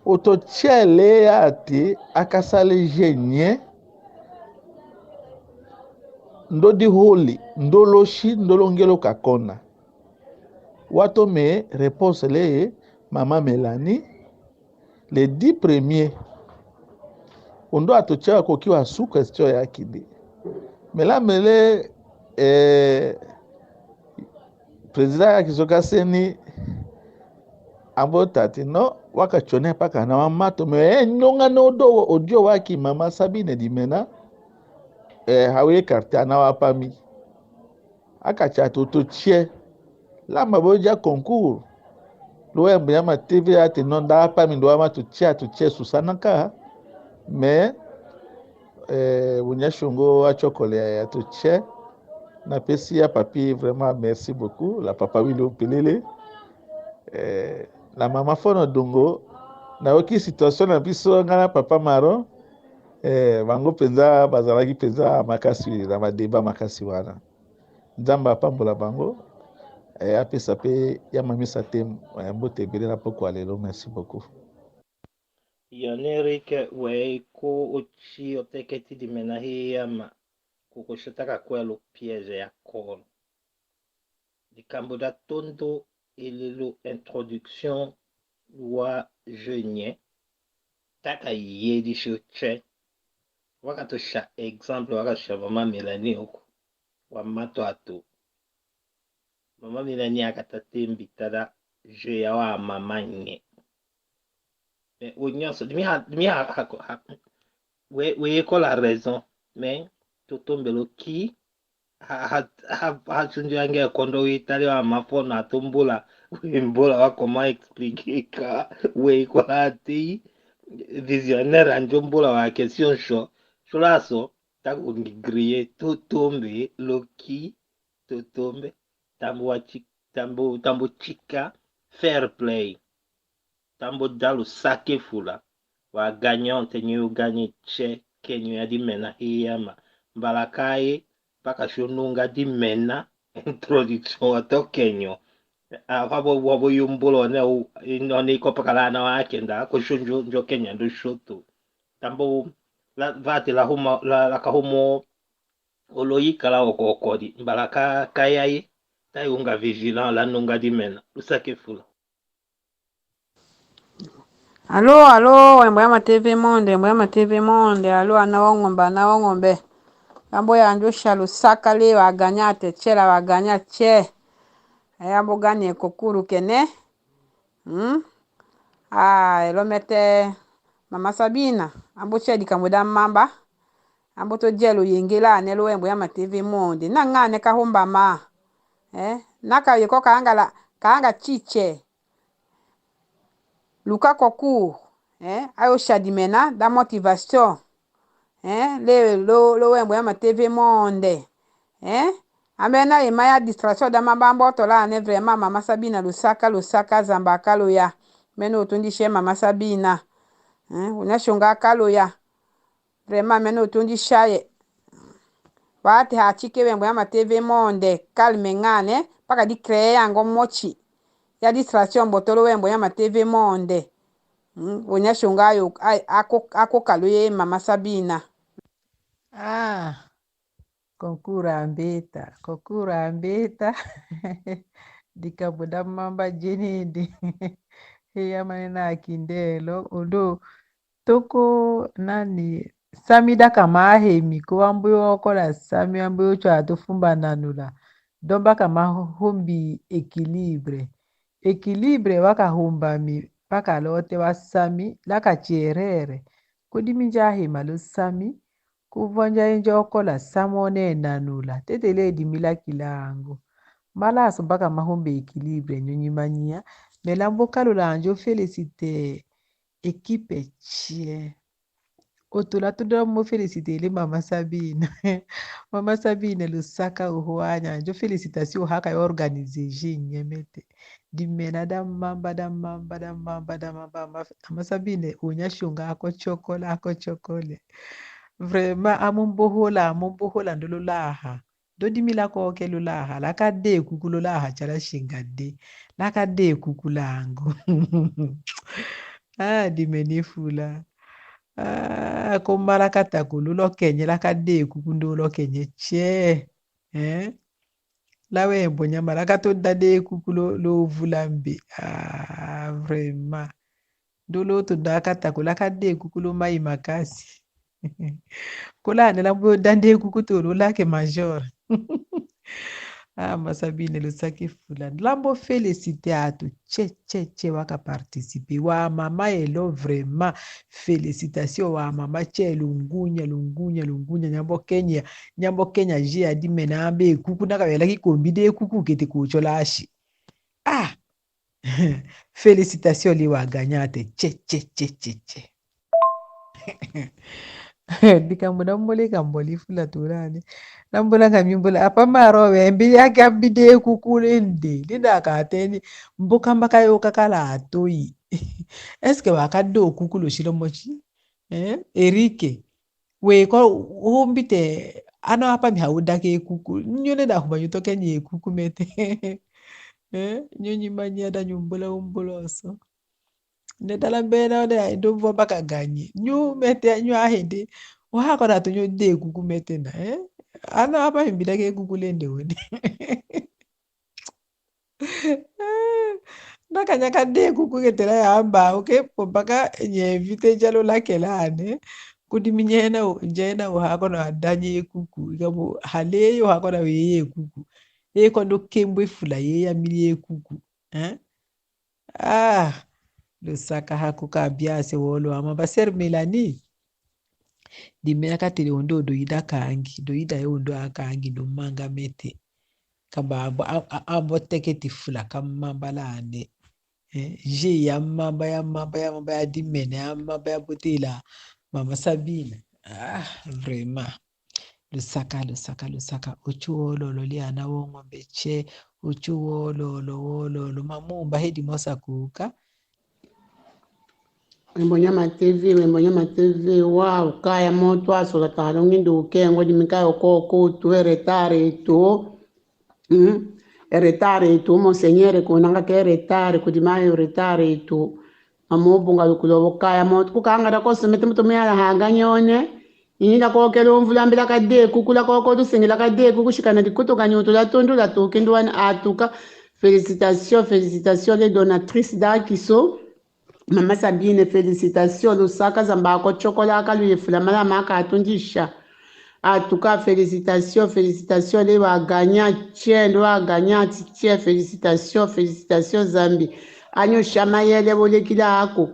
oto chele ati, aka sale jenye, ndo di holi, ndo loshi, ndo longelo kakona. Wato me réponse le mama Mélanie, les dix premiers. Undo ato tia ko kiwa su question ya kidi. Mela mele, eh, président ya kisoka CENI ambo tati no, waka chone paka na wa matu, mais, eh, nyonga no do, ojo waki mama Sabine dimena, eh, hawe carte ana wa pami. Aka tia tutu tie. Lamba bo ja concours. Lo ya mbu ya ma T V ati no nda pa mi ndo wa ma tu tie, tu tie susana ka. Mais, eh, unya shungo wa chokole ya tu tie. Na pesi ya Papy vraiment merci beaucoup. La papa Willy Opelele. Eh, na mama Fono Dungo. Na oki situation na biso nga na papa Maro. Eh, bango penza, bazalaki penza makasi, na ba débat makasi wana. Nzambe apambola bango, eh, apesa pe ya mamisa te, eh, mbote ebele na pokwa lelo. Merci beaucoup. Yon Eric, we ko ochi oteke ti dimena hi yama, kuko shotaka kwe lo piège ya kolo. Likambo da tondo ele lo introduction wa jeu nye, taka ye di sho che, waka to sha exemple, waka to sha mama Mélanie oko. Wa mato ato. Mama Mélanie aka ta te mbita da jeu ya wa mama nye. Mais wo nyonso, dimi ha, dimi ha, ha, ha, we, we ko la raison. Mais, to tombelo ki, Ha, ha, ha, ha sunju ange kondo wi tali wa mafono atu mbula. Wi mbula wa comment expliquer ka. Wi kola ti visionnaire anjo mbula wa question sho. Sholaso, taku ngi griller, to tombe, loki, to tombe, tambu wa chi-, tambu, tambu chika, fair play. Tambu dalu sake fula. Wa gagnante nyu gagné che, ke nyu ya di mena hiyama. Mbala kaye, paka shununga di mena, introduction wa to kenyo. A, fa bo, bo, bo yumbula ne, u, ino ni ko paka lana wa kenda, ko shunju, njo kenya ndo shutu. Tambu, la, vati la huma, la, la ka humo, olo yikala okokodi, mbala ka, kayaye, tayi unga vigilant, la nunga di mena, lusake fula. Alo, alo, wembo ya ma T V Monde, wembo ya ma T V Monde, alo, ana wa ngombe, ana wa ngombe. Ngambo ya njo sha lusaka le wa gagné te che la wa gagné che. Aya mbo gagné kokuru kene. Hmm? Ah, elo mete Mama Sabina, ambo che dikambo da mamba. Ambo to jelo yengela ne lo wembo ya ma T V Monde. Na nga ne ka homba ma. Eh, na ka yeko kaanga la, kaanga chiche. Luka koku, eh, ayo sha di mena, da motivation. Eh, le, lo, lo wembo ya ma T V Monde. Eh, ambe na ye maya distraction da mamba mboto la ne vraiment Mama Sabina lusaka, lusaka zamba kalo ya. Meno utundi she Mama Sabina. Eh, unya shonga kalo ya. Vraiment, meno utundi shaye. Wati ha chike wembo ya ma T V Monde, calme ngane, paka di créer yango mochi. Ya distraction mbotolo wembo ya ma T V Monde. Mm, wonya shonga yo, ai, ako, ako kalu ye Mama Sabina. Ah, konkura mbeta, konkura mbeta. Dikambo da mamba jenidi. Heya mane na kindelo, odo, toko nani, sami da kama hemi ko ambu yo kola sami ambu yo chwa tufumba nanula. Domba kama hombi équilibre. Équilibre waka homba mi paka lote wa sami, laka cherere. Kudi minja hema lo sami, kuvonja injo kola sami one nanula. Tete le di mila kilango. Mala asumba kama hombi équilibre nyunyi manyia. Mela mbo kalula anjo féliciter équipe che. Otula tudo mo féliciter le Mama Sabina. Mama Sabina lusaka uhuanya. Njo félicitation haka yo organiser jinye mete. Di mena da mamba, da mamba, da mamba, da mamba. Mama, Mama Sabina, unya shunga ako chokole, ako chokole. Vraiment, amu mbohola, amu mbohola ndolo laha. Dodi mila koke lulaha, laka de kuku lulaha chala shinga de. Laka de kuku langu. Ah, di meni fula. Ah, ko mala kata kulu lo kenye, laka de kuku ndo lo kenye che. Eh? La wembo nyama, laka to da de kuku lo, lo vula mbi. Ah, vraiment. Ndolo to da kata kulu laka de kuku lo mai makasi. Kula ne la mbo da de kuku tolo lake major. Ah, Mama Sabina lusaki fula. La mbo féliciter atu. Che, che, che waka participer. Wa mama elo vraiment. Félicitation wa mama che lungunya, lungunya, lungunya. Nyambo Kenya, nyambo Kenya jia di mena mbe kuku na kawela ki kombi de kuku kete kuchola shi. Ah! Félicitations li wa gagnante. Che, che, che, che, che. Dikambo da mbole kamboli fula turane. Na mbola kami mbola. Apa maro we mbi ya kambi de kuku lende. Linda kateni. Mboka mbaka yo kakala atoi. Est-ce que wa kado kuku lo shilo mochi? Eh? Eric. We ko humbite, ano apa mi hauda ke kuku. Nyo ne da huba nyo toke nye kuku mete. Eh, nyo nyi manya da nyo mbola umboloso. Ne da la mbena de ai do mbo baka ganyi. Nyo mete, nyo ahende. Wa hako da to nyo de kuku mete na, eh? Ano apa mi mbida ke kuku lende woni. Nda kanya ka de kuku ketela yamba, oke, po mpaka nye invite jalo lakela ane. Kudi mi nyena, nyena uhako na adanye kuku. Ika bo hale yo hako na weye kuku. E kondo kembo ifula ye ya mili ye kuku. Eh? Ah, lusaka haku ka biase wolo ama ba ser Melanie. Dimena katele ondo do ida kangi, do ida yo ondo akangi, do manga mete. Kamba abo, a-, a-, abo teke ti fula ka mamba la ane. Eh, je ya mamba, ya mamba, ya mamba, ya dimene, ya mamba, ya botela. Mama Sabine. Ah, vraiment. Lusaka, lusaka, lusaka. Otyu wololo liana wong'ombe che. Otyu wololo, wololo. Mamumba hedi mosa kuka. Wembo Nyama T V, Wembo Nyama T V, wau, kaya moto asola talo ngindu kengo dimika yo koko tu eretare tu. Mm. Eretare tu, Monseigneur, kunanga ke eretare, kudima yo eretare tu. Mamubunga lukulo kaya moto, kukanga da koso mete muto meyala haganyone. Inda kokelo mvula mbila kade, kukula koko tusengela kade, kukushikana dikuto kanyuto la tundu la tukindu wan atuka. Félicitations, félicitations, les donatrices d'Akiso. Mama Sabine, félicitations, lusaka Nzambi ako tyokola aka luyefula malama aka atundisha. En tout cas, félicitations, félicitations, le waganya tye, ndo waganya ti tye, félicitations, félicitations, Nzambi. Anyusha mayele wolekila ako.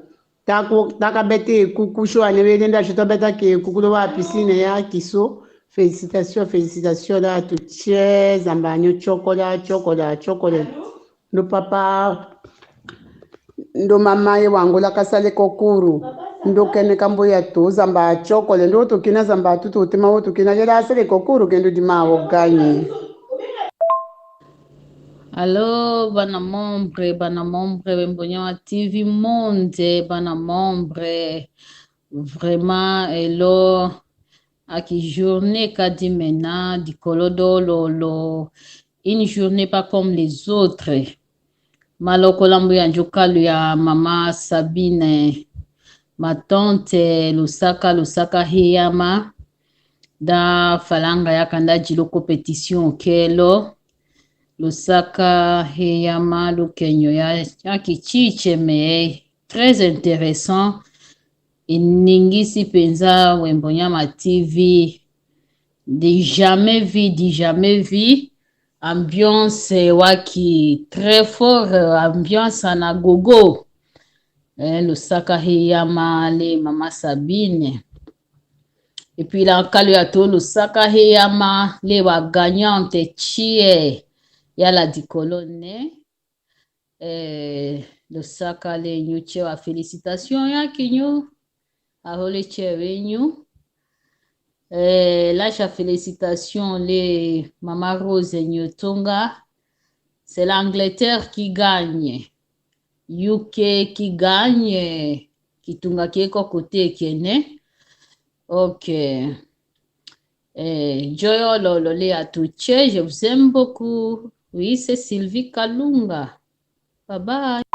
Tako, taka bete kuku sho ane wele nda sho tabeta ke kuku lo wa piscine ya Kiso. Félicitations, félicitations, la tu tye, Nzambi anyo tyokola, tyokola, tyokola. Ndo papa, ndo mama ye wangula kasale kokuru. Ndo kene kambo ya tu, Nzambi atyokole, ndo tukina Nzambi atutu utima utukina, yela asale kokuru, kendo dima wo ganyi. Allô, bana membre, bana membre, Wembo Nyama T V monde, bana membre, vraiment, elo, aki journée ka dimena, dikolo dololo, une journée pas comme les autres. Malokola mbuya njukalu ya mama Sabine, ma tante, lusaka, lusaka heyama, da falanga ya kanda jilo compétition kelo, lusaka heyama, lukenyo ya, ya kitiche, mais très intéressant. Iningisi penza Wembo Nyama T V. Du jamais vu, du jamais vu. Ambiance, eh, waki très fort, eh, ambiance ana gogo. Eh, lusaka heyama le mama Sabine. Et puis la kalu ya tu lusaka heyama le wa gagnante tye ya la dikolo ne. Eh, lusaka le nyu tye wa félicitation ya kinyu. Ahole tye we nyu. Eh, lasha félicitation le mama Rose Nyotonga. C'est l'Angleterre qui gagne. U K qui gagne. Kitunga ke ko kote kene. Ok. Eh, joyo lolo le atu tye, je vous aime beaucoup. Oui, c'est Sylvie Kalunga. Bye bye.